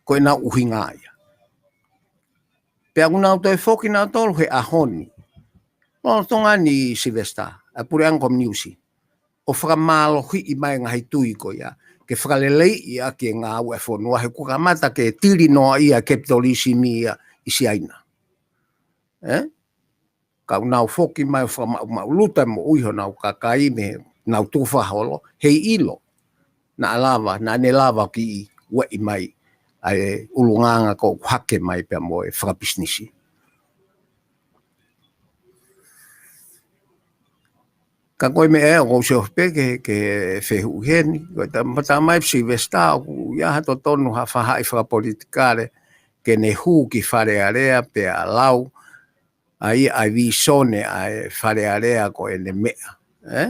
Ko ʻenau ʻuhinga ia. Pea ʻoku nau toe foki nautolu he ʻaho ni. Lolotonga ni Sylvester, ʻa e puleʻanga kominiusi. ʻO fakamālohiʻi mai ngaahi tui ko ia. Ke fakaleleiʻi ʻaki e ngāue ʻa e fonua he kuo kamata ke tili noa ia e kapitalisimi ia ʻi Siaina. Ē? Ka ʻoku nau foki mai ʻo fakamaʻumaʻuluta e moʻui honau kakai mei heʻenau tufa holo, heiʻilo. Naʻa lava, naʻa ne lava kiʻi ueʻi mai ʻa e ʻulungaanga ko ē ʻoku hake mai pea mo e fakapisinisi. Ka ko e meʻa ē, ʻoku ou sio pē ki he, ki he fehuʻi heni, ko e ta, ma ta mai Sylvester, ʻoku ʻi ai ha totonu ha faʻahi fakapolitikale, ke ne hū ki Fale Alea pea lau, ʻa ia ʻa e vīsone ʻa e Fale Alea ko ʻene meʻa, ē?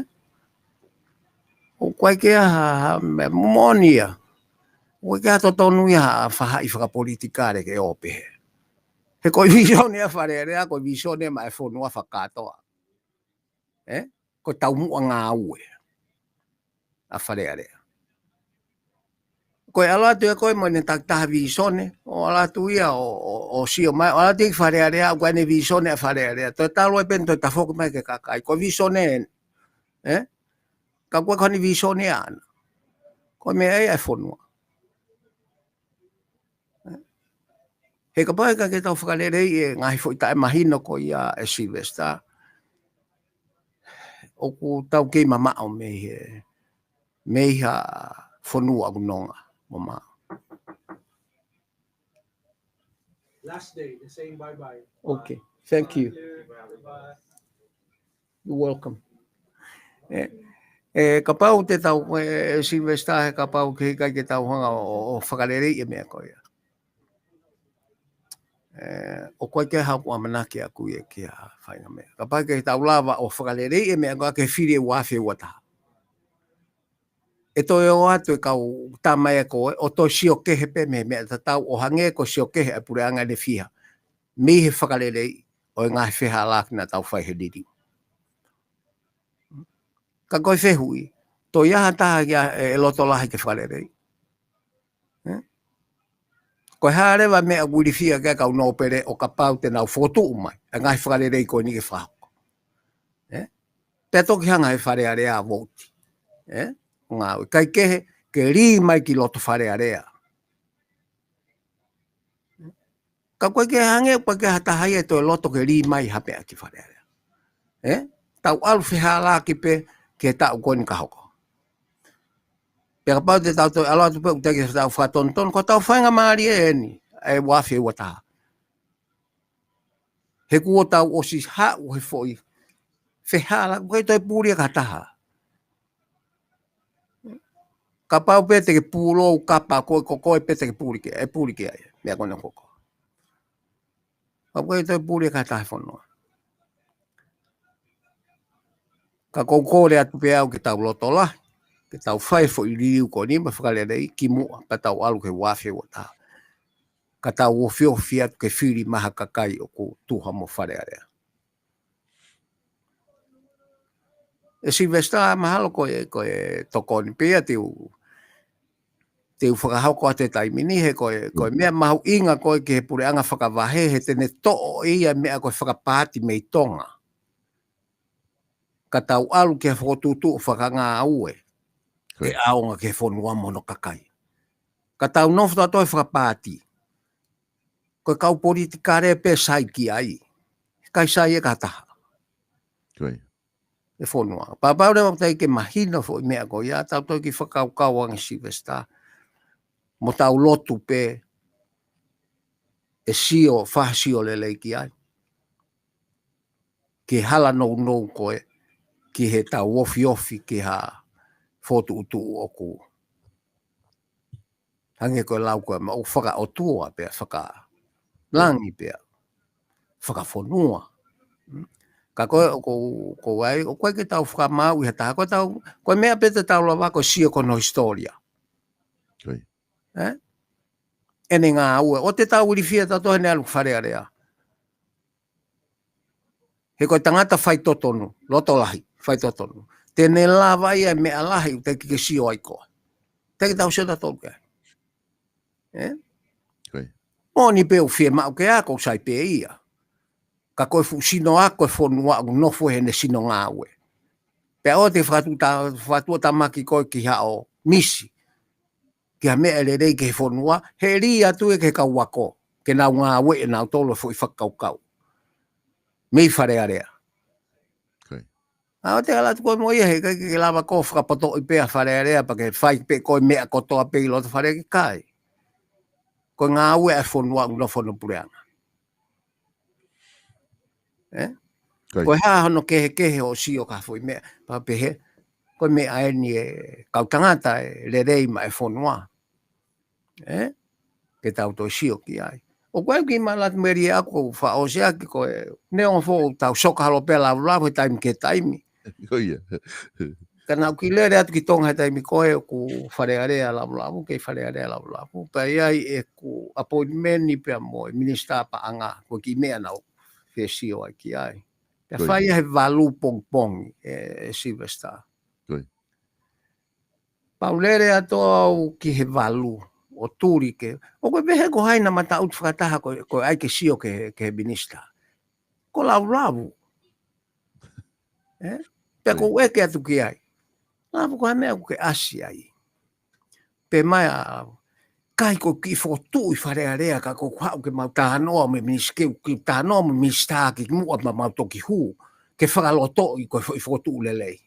ʻOku ʻikai ke ʻi ai ha, ha meʻa moʻoni ia. ʻOku ʻikai ke ʻi ai ha totonu ia ha faʻahi fakapolitikale ke ō pehē. He ko e vīsone ʻa Fale Alea, ko e vīsone maʻa e fonua fakakātoa. Ē? Ko e taumuʻa ngāue ʻa Fale Alea. Ko e ʻalu atu ʻe koe mo ʻene takitaha vīsone, ʻo ʻalu atu ia ʻo, ʻo, ʻo sio mai, ʻo ʻalu atu ia ki Fale Alea, ʻoku ʻi ai ʻene vīsone ʻa Fale Alea. Toe talu ai pē ʻene toe tafoki mai ki he kakai. Ko e vīsone eni, ē? Ka ʻoku ʻikai ko ʻene vīsone ʻaʻana. Ko e meʻa ia ʻa e fonua. He kapau ʻe ʻikai ke tau fakaleleiʻi e ngaahi foʻi taʻemahino ko ia ʻe Sylvester, ʻoku tau kei mamaʻo mei he, mei ha fonua ʻoku nonga mamaʻo. Last day, they're saying bye bye. Okay, thank you. Bye. You're welcome. Ē, ē, kapau te tau, ē, Sylvester, he kapau ʻe ʻikai ke tau hanga ʻo, ʻo, ʻo fakaleleiʻi e meʻa ko ia. Ē, ʻoku ʻikai ke ʻi ai haʻaku ʻamanaki ʻaʻaku ia ki ha faʻahinga meʻa. Kapau ʻe ʻikai ke tau lava ʻo fakaleleiʻi e meʻa ko ia ki he fili ʻe ua afe ua taha. ʻE toe ō atu e kau tama ia ko ē, ʻo toe sio kehe pē mei he meʻa tatau ʻo hangē ko e sio kehe ʻa e puleʻanga ʻene fiha mei he fakaleleiʻi ʻo e ngaahi fehālaaki naʻa tau fai he liliu. Ka ko e fehuʻi, toe ʻi ai ha taha ia ʻe, ʻe loto lahi ke fakaleleiʻi? Ē? Ko e hā leva e meʻa ʻoku ilifia ki ai e kau nōpele ʻo kapau te nau fokotuʻu mai e ngaahi fakalelei ko eni ke fakahoko? Ē? Pea toki hanga ʻe he Fale Alea ʻo vouti. Ē? Ngāue. ʻIkai kehe, ke lī mai ki loto Fale Alea. Ka ʻoku ʻikai ke hangē, ʻoku ʻikai ke ʻi ai ha taha ia ʻe toe loto ke lī mai ha meʻa ki Fale Alea. Ē? Tau ʻalu fehālaaki pē ki he taʻu ko eni ka hoko. Pea kapau te tau toe ʻalu atu pē ʻo teʻeki ke tau fakatonutonu, ko hotau faingamālie eni, ʻa e ua afe ua taha. He kuo tau ʻosi haʻu he foʻi fehālaaki, ʻoku ʻikai toe puli ia ki ha taha. Kapau pē te ke pulou kapa ko ē, ko koe pē te ke puli ki ai, ʻe puli ki ai, meʻa ko ena ko koe. Kapau ʻe toe puli ia ki ha taha e fonua. Ka ʻoku ou kole atu pē au ke tau loto lahi, ke tau fai e foʻi liliu ko eni mo e fakaleleiʻi kimuʻa, pea tau ʻalu ki he ua afe ua taha. Ka tau ofiofi atu ke fili mai ha kakai ʻoku tuha mo Fale Alea. ʻE Sylvester, mahalo ko e, ko e tokoni pē ia te u, te u fakahoko atu he taimi ni, he ko e, ko e meʻa mahuʻinga ko ē ki he puleʻanga fakavahe, he te ne toʻo ʻe ia e meʻa ko e fakapaati mei Tonga. Ka tau ʻalu ki he fokotuʻutuʻu fakangāue, ko e, ke ʻaonga ki he fonua mo hono kakai. Ka tau nofo tautolu he fakapaati. Ko e kau politikale pē sai ki ai. ʻIkai sai ia ki ha taha. Ko ia. ʻE fonua. Pea kapau leva ʻoku teʻeki ke mahino e foʻi meʻa ko ia, tau toki fakakaukau ange Sylvester. Mo tau lotu pē ʻe sio, fakasio lelei ki ai. Ki he hala nounou ko ē, ki he tau ofiofi, ki ha fokotuʻutuʻu ʻoku hangē ko e lau ko ē, maʻu fakaʻotua pea fakalangi pea fakafonua. Mm. Ka ko e, ko, ko ai, ʻoku ʻikai ke tau fakamāuʻi ha taha, ko e tau, ko e meʻa pē te tau lava ko e sio ki hono hisitōlia. Ko ia. Ē? ʻEne ngāue, ʻoua te tau ilifia tautolu heʻene ʻalu ki Fale Alea. He ko e tangata faitotonu, loto lahi, faitotonu. Te ne lava ia e meʻa lahi ʻoku teʻeki ke sio ai koe. Teʻeki tau sio tautolu ki ai. Ē? Ko ia. Moʻoni pē ʻoku fiemaʻu ke ako, sai pē ia. Ka ko e fuʻu sino ako e fonua ʻoku nofo heʻene sino ngāue. Pea ʻoua te fakatu ta-, fakatuʻatamaki koe ki haʻo misi ki ha meʻa ʻe lelei ki he fonua, he lī atu ia ki he kau ako, ke nau ngāueʻi ʻe nautolu e foʻi fakakaukau mei Fale Alea. Ko ia. ʻOua te ala atu koe mo ia, he ʻikai ke lava koe ʻo fakapotoʻi pē ʻa Fale Alea, pea ke fai pē koe meʻa kotoa pē ʻi loto Fale, ʻikai. Ko e ngāue ʻa e fonua ʻoku nofo hono puleʻanga. Ē? Ko ia. Ko e hā hono kehekehe hoʻo sio ki ha foʻi meʻa, pea pehē, ko e meʻa eni e kau tangata ʻe lelei maʻa e fonua. Ē? Ke tau toe sio ki ai. ʻOku ʻai ki malati meri aku fakaʻosi ʻaki ko e neongo foʻi tau soka holo pē ʻa Lavulavu he taimi ki he taimi. Ko ia. Ka naʻa ku lele atu ki Tonga he taimi ko ē ʻoku Fale Alea ʻa Lavulavu, kei Fale Alea ʻa Lavulavu. Pea ʻi ai ʻeku appointment pea mo e minisitā paʻanga, ko e kiʻi meʻa naʻa ku fie sio ai ki ai. Pea fai ia he valu pongipongi, ʻe, ʻe Sylvester. Pau lele atu au ki he valu, ʻo tuli ke. ʻOku ou pehē ko hai naʻa ma taʻutu fakataha ko, ko e ʻai ke sio ki he, ki he minisitā. Ko Lavulavu. ʻE? Pea ko u ʻeke atu ki ai. Lavulavu, ko e hā e meʻa ʻoku ke ʻasi ai? Pea mai ʻa Lavulavu, ʻikai, ko e kiʻi fokotuʻu ʻi Fale Alea, ka ko ʻeku haʻu ke mau talanoa mo e minisitā, ke u kiʻi talanoa mo e minisitā kimuʻa pea mau toki hū, ke fakalotoʻi ko e foʻi fokotuʻu lelei.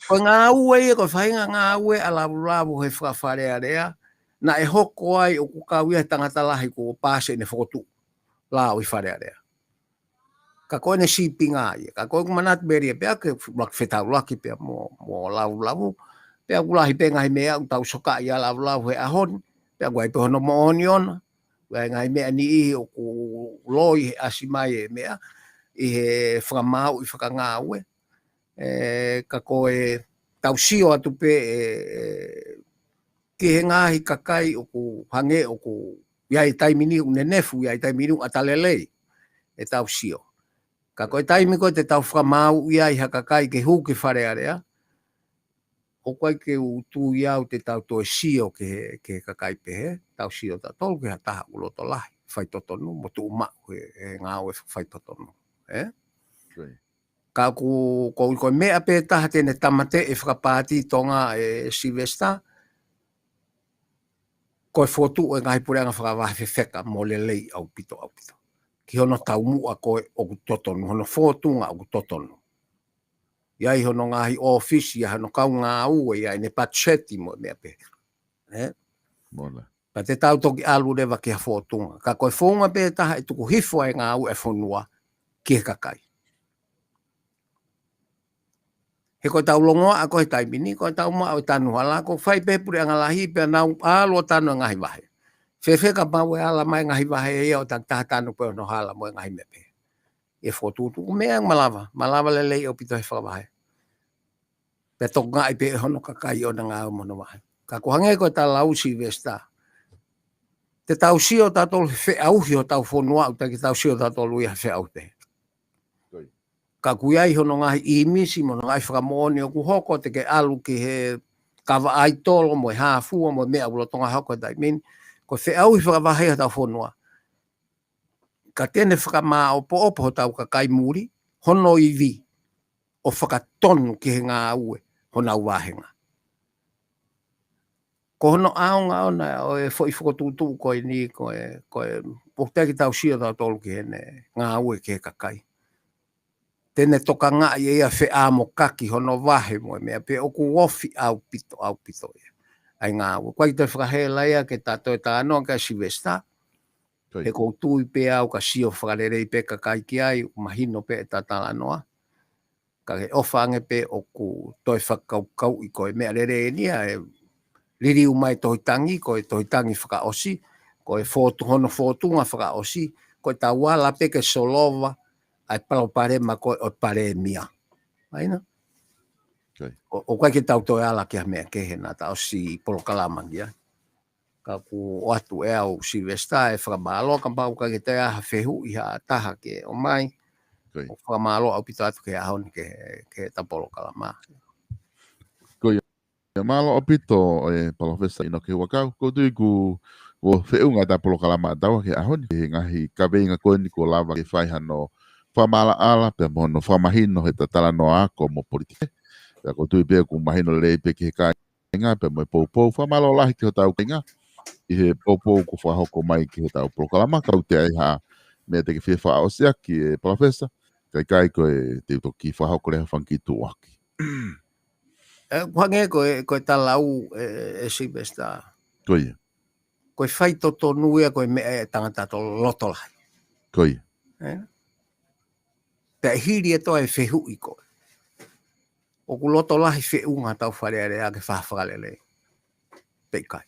Ko e ngāue ia, ko e faʻahinga ngāue ʻa Lavulavu he faka-Fale Alea, naʻe hoko ai ʻoku kau ia he tangata lahi kuo paasi ʻene fokotuʻu lao ʻi Fale Alea. Ka ko ʻene sīpinga ia, ka ko ʻeku manatu meri ia pea ke lak-, fetaulaki pea mo, mo Lavulavu, pea ʻoku lahi pē ngaahi meʻa ʻoku tau sokaʻi ʻa Lavulavu he ʻaho ni, pea ʻoku ʻi ai pē hono moʻoni ʻona, ʻoku ʻi ai ngaahi meʻa niʻihi ʻoku loi he ʻasi mai e meʻa, ʻi he fakamāuʻi fakangāue, ʻe, ka ko e tau sio atu pē, ʻe, ʻe, ki he ngaahi kakai ʻoku hangē ʻoku ʻi ai e taimi ni ʻoku nenefu, ʻi ai e taimi ni ʻoku ʻata lelei, ʻe tau sio. Ka ko e taimi ko ē te tau fakamāuʻi ai ha kakai ke hū ki Fale Alea, ʻoku ʻikai ke u tui au te tau toe sio ki he, ki he kakai pehē, tau sio tautolu ki ha taha ʻoku loto lahi, faitotonu, mo tuʻu maʻu he, he ngāue faitotonu. ʻE? Ka ʻoku, ko, ko e meʻa pē taha te ne tāmateʻi fakapaati Tonga ʻe Sylvester, ko e fokotuʻu e ngaahi puleʻanga fakavahe fefeka mo lelei ʻaupito, ʻaupito. Ki hono taumuʻa ko ē ʻoku totonu, hono fōtunga ʻoku totonu. ʻI ai hono ngaahi ʻōfisi, ʻi ai hono kau ngāue, ʻi ai ʻene patiseti mo e meʻa pehē. ʻE? Ka te tau toki ʻalu leva ki ha fōtunga. Ka ko e founga pē taha ʻe tuku hifo ai e ngāue ʻa e fonua ki he kakai. He ko e tau longoaʻa ko ē he taimi ni, ko e tau maʻu e tanu hala, ko e fai pē puleʻanga lahi pea nau ʻalu ʻo tanu e ngaahi vahe. Fēfē kapau ʻe ala mai e ngaahi vahe ia ʻo takitaha tanu pē hono hala mo e ngaahi meʻa pehē. ʻE fokotuʻutuʻu meʻa malava, malava lelei ʻaupito he fakavahe. Pea tokangaʻi pē hono kakai ʻo na ngāue mo hono vahe. Ka ʻoku hangē ko e tala ʻa Sylvester. Te tau sio tautolu he feʻauhi hotau fonua, ʻoku ʻikai ke tau sio tautolu ia he feʻauhi pē. Ka ʻoku ʻi ai hono ngaahi ʻīmisi mo hono ngaahi fakamoʻoni ʻoku hoko te ke ʻalu ki he kava ʻaitolo mo e hāfua mo e meʻa ʻoku lolotonga hoko he taimi ni. Ko e feʻauhi fakavahe hotau fonua. Ka te ne fakamāʻopoʻopo hotau kakai muli, hono ivi, ʻo fakatonu ki he ngāue, honau vāhenga. Ko hono ʻaonga ʻona ʻo e foʻi fokotuʻutuʻu ko eni, ko e, ko e, ʻoku ʻikai ke tau sio tautolu ki heʻene ngāue ki he kakai. Te ne tokangaʻi ʻe ia feʻamokaki hono vahe mo e meʻa pē ʻoku ofi ʻaupito, ʻaupito ia. ʻAi ngāue. ʻOku ʻikai te u fakahela ia ke ta toe talanoa kia Sylvester. He ʻoku ou tui pē au ka sio fakalelei pē kakai ki ai, mahino pē ʻeta talanoa. Ka ke ʻofa ange pē ʻoku toe fakakaukauʻi ko e meʻa lelei eni ia ʻe liliu mai Tohi Tangi, ko e Tohi Tangi fakaʻosi, ko e fōtu-, hono fōtunga fakaʻosi, ko e tau ala pē ke solova ʻa e palopalema ko ē ʻo e palēmia. ʻAi na? ʻO, ʻoku ʻikai ke tau toe ala ki ha meʻa kehe naʻa ta ʻosi polokalama ki ai. Ka ʻoku ʻoatu ʻe au Sylvester e fakamālō, kapau ʻoku ʻikai ke toe ʻi ai ha fehuʻi ha taha ke ʻomai. ʻOku fakamālō ʻaupito atu ki he ʻaho ni ki he, ki heʻeta polokalama. Ko ia, mālō ʻaupito e Palōfesa ʻInoke Huʻakau, ʻoku ou tui kuo feʻunga ʻeta polokalama ʻataua ki he ʻaho ni, ki he ngaahi kaveinga ko eni kuo lava ke fai hano fakamaʻalaʻala, pea mo hono fakamahino heʻeta talanoa ako mo politiki. Pea ʻoku ou tui pē ʻoku mahino lelei pē ki he kāinga pea mo e poupou. Fakamālō lahi ki hotau kāinga ʻi he poupou kuo fakahoko mai ki hotau polokalama, kapau ʻoku ʻi ai ha meʻa te ke fie fakaʻosi ʻaki, ʻe Palōfesa, kae ʻikai ko e te u toki fakahoko leva ha fanga kiʻi tuʻuaki. ʻE, ʻoku hangē ko e, ko e tala ʻa, ʻe, ʻe Sylvester. Ko ia. Ko e faitotonu ia ko e meʻa ʻa e tangata to-, loto lahi. Ko ia. ʻE? Pea hili ʻe toe fehuʻi ko ē. ʻOku loto lahi feʻunga tau Fale Alea ke fakafakalelei. Pe ʻikai.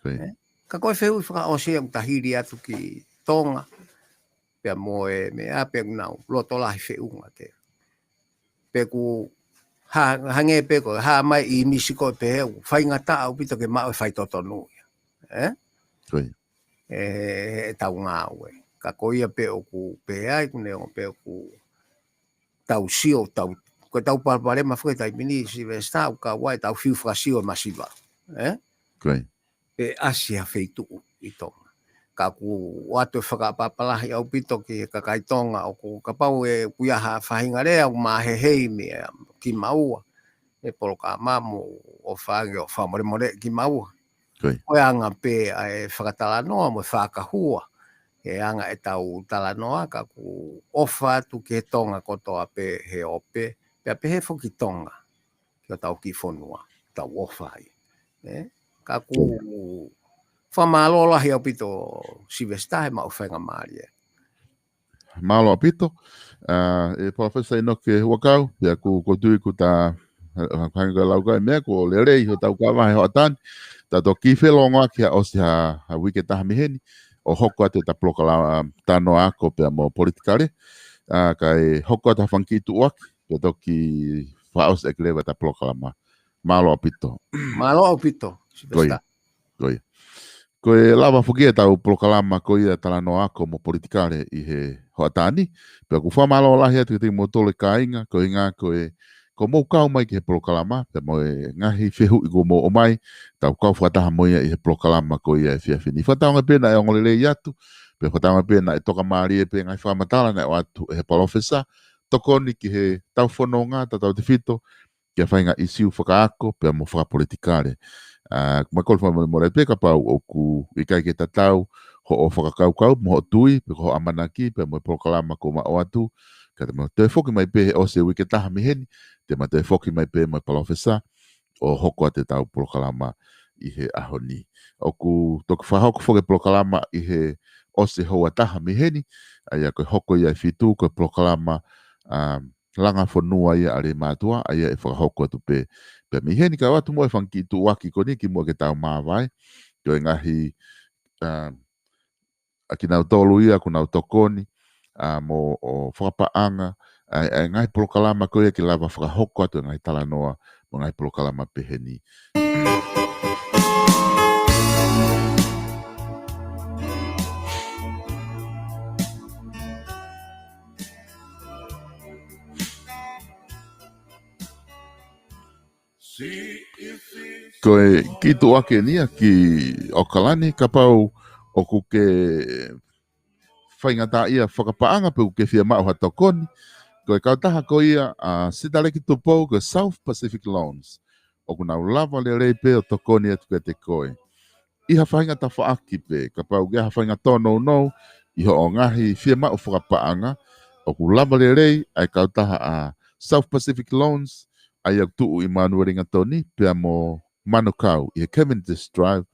Ko ia. ʻE? Ka ko e fehuʻi fakaʻosi ʻoku ta hili atu ki Tonga, pea mo e meʻa pē ʻoku nau loto lahi feʻunga ke. Pe ʻoku ha-, hangē pē ko e hā mai ʻi Misiko pē he ʻoku faingataʻa ʻaupito ke maʻu e faitotonu ia. Ē? Ko ia. ʻE, ʻetau ngāue. Ka ko ia pē ʻoku pehē ai, ʻoku ne ʻo pē ʻoku tau sio, tau, ko ʻetau palopalema foki he taimi ni Sylvester, ʻoku kau ai ʻetau fiu fakasio e masiva. Ē? Ko ia. Pe ʻasi ha feituʻu ʻi Tonga. Ka ʻoku ʻoatu e fakaʻapaʻapa lahi ʻaupito ki he kakai Tonga ʻoku kapau ʻoku ʻi ai ha faʻahinga lea ʻoku mahehei mei a ki maua. ʻE polokalama mo ʻofa ange ʻo fakamolemole ki maua. Ko ia. Ko e anga pē ʻa e fakatalanoa mo e fakahua. ʻE anga ʻetau talanoa ka ʻoku ʻofa atu ki he Tonga kotoa pē he ope. Pea pehē foki Tonga. Ki hotau kiʻi fonua, tau ʻofa ai. Ē? Ka ʻoku fakamālō lahi ʻaupito Sylvester he maʻu faingamālie. Mālō ʻaupito. ʻA, ʻe Professor ʻInoke Huʻakau, pea ʻoku, ʻoku ou tui ʻoku ta, ha, ha, hangē ko e lau ko ē meʻa, kuo lelei hotau kava he hoʻatā ni, ta toki felōngoaki ha ʻosi ha, ha uike ʻe taha mei heni, ʻo hoko atu ʻeta polokalama talanoa ako pea mo politikale, ʻa, kae hoko atu ha fanga kiʻi tuʻuaki, pea toki fakaʻosi ʻaki leva ʻeta polokalama. Mālō ʻaupito. Mālō ʻaupito, Ko ia. Sylvester. Ko ia. Ko e lava foki ʻetau polokalama ko ia talanoa ako mo politikale ʻi he hoʻatā ni. Pea ʻoku fakamālō lahi atu kiate kimoutolu e kāinga, ko e ʻuhinga ko e, ko hoʻomou kau mai ki he polokalama, pea mo e ngaahi fehuʻi kuo mou ʻomai, tau kau fakataha mo ia ʻi he polokalama ko ia he efiafi ni. Fakatauange pē naʻe ongo lelei atu, pea fakatauange pē naʻe tokamālie pē ngaahi fakamatala naʻe ʻoatu ʻe he palōfesa, tokoni ki heʻetau fononga, tautautefito ki ha faʻahinga ʻisiū fakaako, pea mo fakapolitikale. ʻA, ʻoku mau kole fakamolemole pē kapau ʻoku ʻikai ke tatau hoʻo fakakaukau, mo hoʻo tui, pe ko hoʻo ʻamanaki, pea mo e polokalama kuo mau ʻoatu, ka te mau toe foki mai pē he ʻosi e uike ʻe taha mei heni, te mau toe foki mai pē mo e palōfesa, ʻo hoko atu ʻetau polokalama ʻi he ʻaho ni. ʻOku toki fakahoko foki e polokalama ʻi he ʻosi e houa ʻe taha mei heni, ʻa ia ko e hoko ia ʻe fitu, ko e polokalama, um, langa fonua ia ʻa e mātuʻa, ʻa ia ʻe fakahoko atu pē, pē mei heni. Kae ʻoatu muʻa e fanga kiʻi tuʻuaki ko eni kimuʻa ke tau māvae, ko e ngaahi, um, ʻa kinautolu ia ʻoku nau tokoni, ʻa, mo ʻo fakapaʻanga, ʻa, ʻa e ngaahi polokalama ko ia ke lava fakahoko atu e ngaahi talanoa, mo e ngaahi polokalama pehē ni. Ko e kiʻi tuʻuaki eni ia ki ʻAokalani, kapau ʻoku ke faingataʻaʻia fakapaʻanga pe ʻoku ke fiemaʻu ha tokoni. Ko e kautaha ko ia ʻa Sitaleki Tupou, ko e South Pacific Loans. ʻOku nau lava lelei pē ʻo tokoni atu kiate koe ʻi ha faʻahinga tafaʻaki pē, kapau ʻoku ʻi ai ha faʻahinga tōnounou ʻi hoʻo ngaahi fiemaʻu fakapaʻanga, ʻoku lava lelei ʻa e kautaha ʻa South Pacific Loans, ʻa ia ʻoku tuʻu ʻi Manurewa Lingatoni, pea mo Manukau ʻi he Cavendish Drive,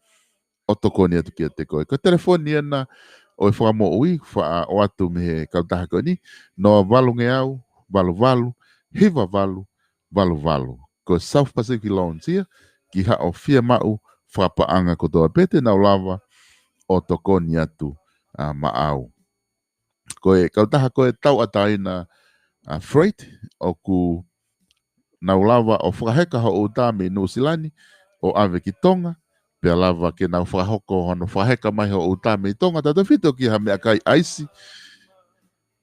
ʻo tokoni atu kiate koe. Ko e telefoni ena ʻo e fakamoʻui, faʻa ʻoatu mei he kautaha ko eni, noa valu ngeau, valu valu, hiva valu, valu valu. Ko e South Pacific Loans ia, ki haʻo fiemaʻu fakapaʻanga kotoa pē te nau lava ʻo tokoni atu, ʻa, maʻau. Ko e kautaha ko e tauʻatāina, ʻa, freight, ʻoku nau lava ʻo fakaheka hoʻo uta mei Nuʻusila ni ʻo ʻave ki Tonga, pea lava ke nau fakahoko hono fakaheka mai hoʻo uta mei Tonga, tautautefito ki ha meʻakai ʻaisi.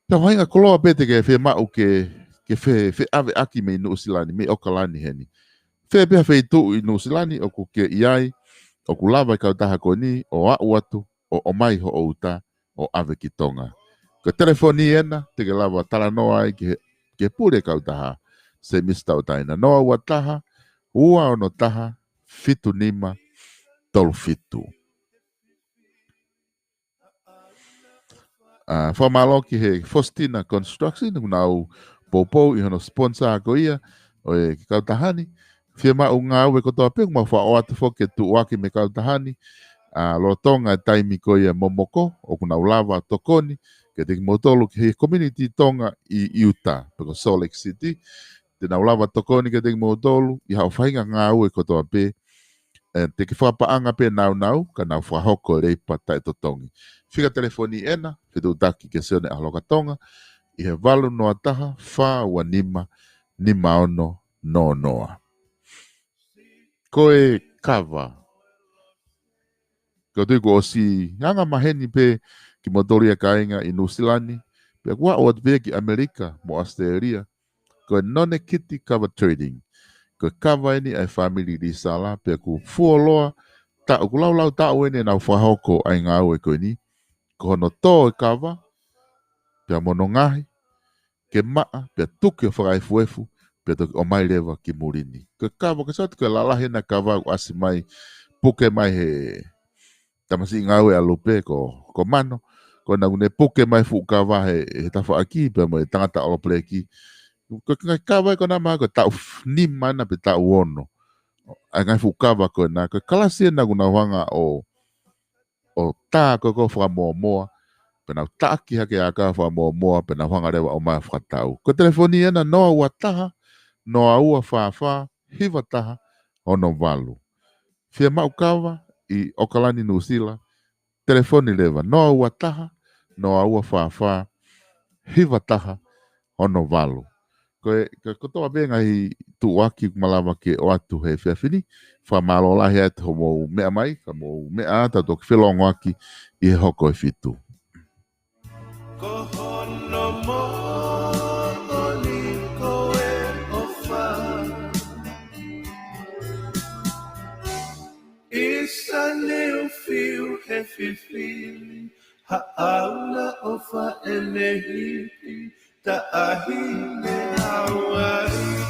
Pea faʻahinga koloa pē te ke fiemaʻu ke, ke fe-, feʻaveʻaki mei Nuʻusila ni, mei ʻAokalani heni. Fē pē ha feituʻu ʻi Nuʻusila ni ʻoku ke ʻi ai, ʻoku lava e kautaha ko eni ʻo aʻu atu, ʻo ʻomai hoʻo uta, ʻo ʻave ki Tonga. Ko e telefoni ena, te ke lava talanoa ai ki he, ki he pule kautaha, Semisi Tauʻatāina, noa ua taha, ua ono taha, fitu nima, tolu fitu. ʻA, fakamālō ki he Faustina Construction, ʻoku nau poupou ʻi hono sponsor ko ia ʻo e kautaha ni. Fiemaʻu ngāue kotoa pē, ʻoku mau faʻa ʻoatu foki e tuʻuaki mei he kautaha ni, ʻa, lolotonga e taimi ko ia momoko, ʻoku nau lava tokoni kiate kimoutolu ki he community Tonga ʻi, ʻi Utah, pe ko Salt Lake City. Te nau lava tokoni kiate kimoutolu ʻi haʻo faʻahinga ngāue kotoa pē, ʻE, te ke fakapaʻanga pē naunau, ka nau fakahoko e leipa taʻetotongi. Fika telefoni ʻena, fetuʻutaki kia Sione ʻAholokatonga, ʻi he valu noa taha, fā ua nima, nima ono noa noa. Ko e kava. Ko tui kuo ʻosi anga maheni pē kimoutolu ia kāinga ʻi Nuʻusila ni, pea kuo aʻu atu pē ki ʻAmelika mo ʻAositelēlia. Ko e Nonekiti Kava Trading. Ko e kava eni ʻa e fāmili Lisala, pea kuo fuoloa taʻu, kuo laulau taʻu eni ʻenau fakahoko ʻa e ngāue ko eni. Ko hono tō e kava, pea mo hono ngaohi, ke maʻa, pea tuki ʻo fakaefuefu, pea toki ʻomai leva ki muli ni. Ko e kava, ko e sio atu ko e lalahi ʻena kava kuo ʻasi mai, puke mai he tamasiʻi ngāue ʻa Lupe ko, ko Mano, ko ʻena kuo ne puke mai fuʻu kava he, he tafaʻaki, pea mo e tangata ʻolopeleki. Ko e ngaahi kava ko ena mahalo ko e taʻu f-, nima ʻena pe taʻu ono. ʻA e ngaahi fuʻu kava ko ena, ko e kalasi ʻena kuo nau hanga ʻo, ʻo tā ko ē ko e fakamōmoa, pea nau taʻaki hake ʻa e kava fakamōmoa, pea nau hanga leva ʻo ʻomai fakatau. Ko e telefoni ʻena noa ua taha, noa ua fā fā, hiva taha, ono valu. Fiemaʻu kava ʻi ʻOkalani Nuʻusila, telefoni leva, noa ua taha, noa ua fā fā, hiva taha, ono valu. Ko e, ko e kotoa pē ngaahi tuʻuaki kuo malava ke ʻoatu he efiafi ni, fakamālō lahi atu hoʻomou meʻa mai, ka mou meʻa ā, tau toki felōngoaki ʻi he hoko ʻe fitu. Ko hono moʻoni ko e ʻofa. It's a new feel he fifili, haʻauna ʻofa ʻene hipi, taʻahine Hawaii.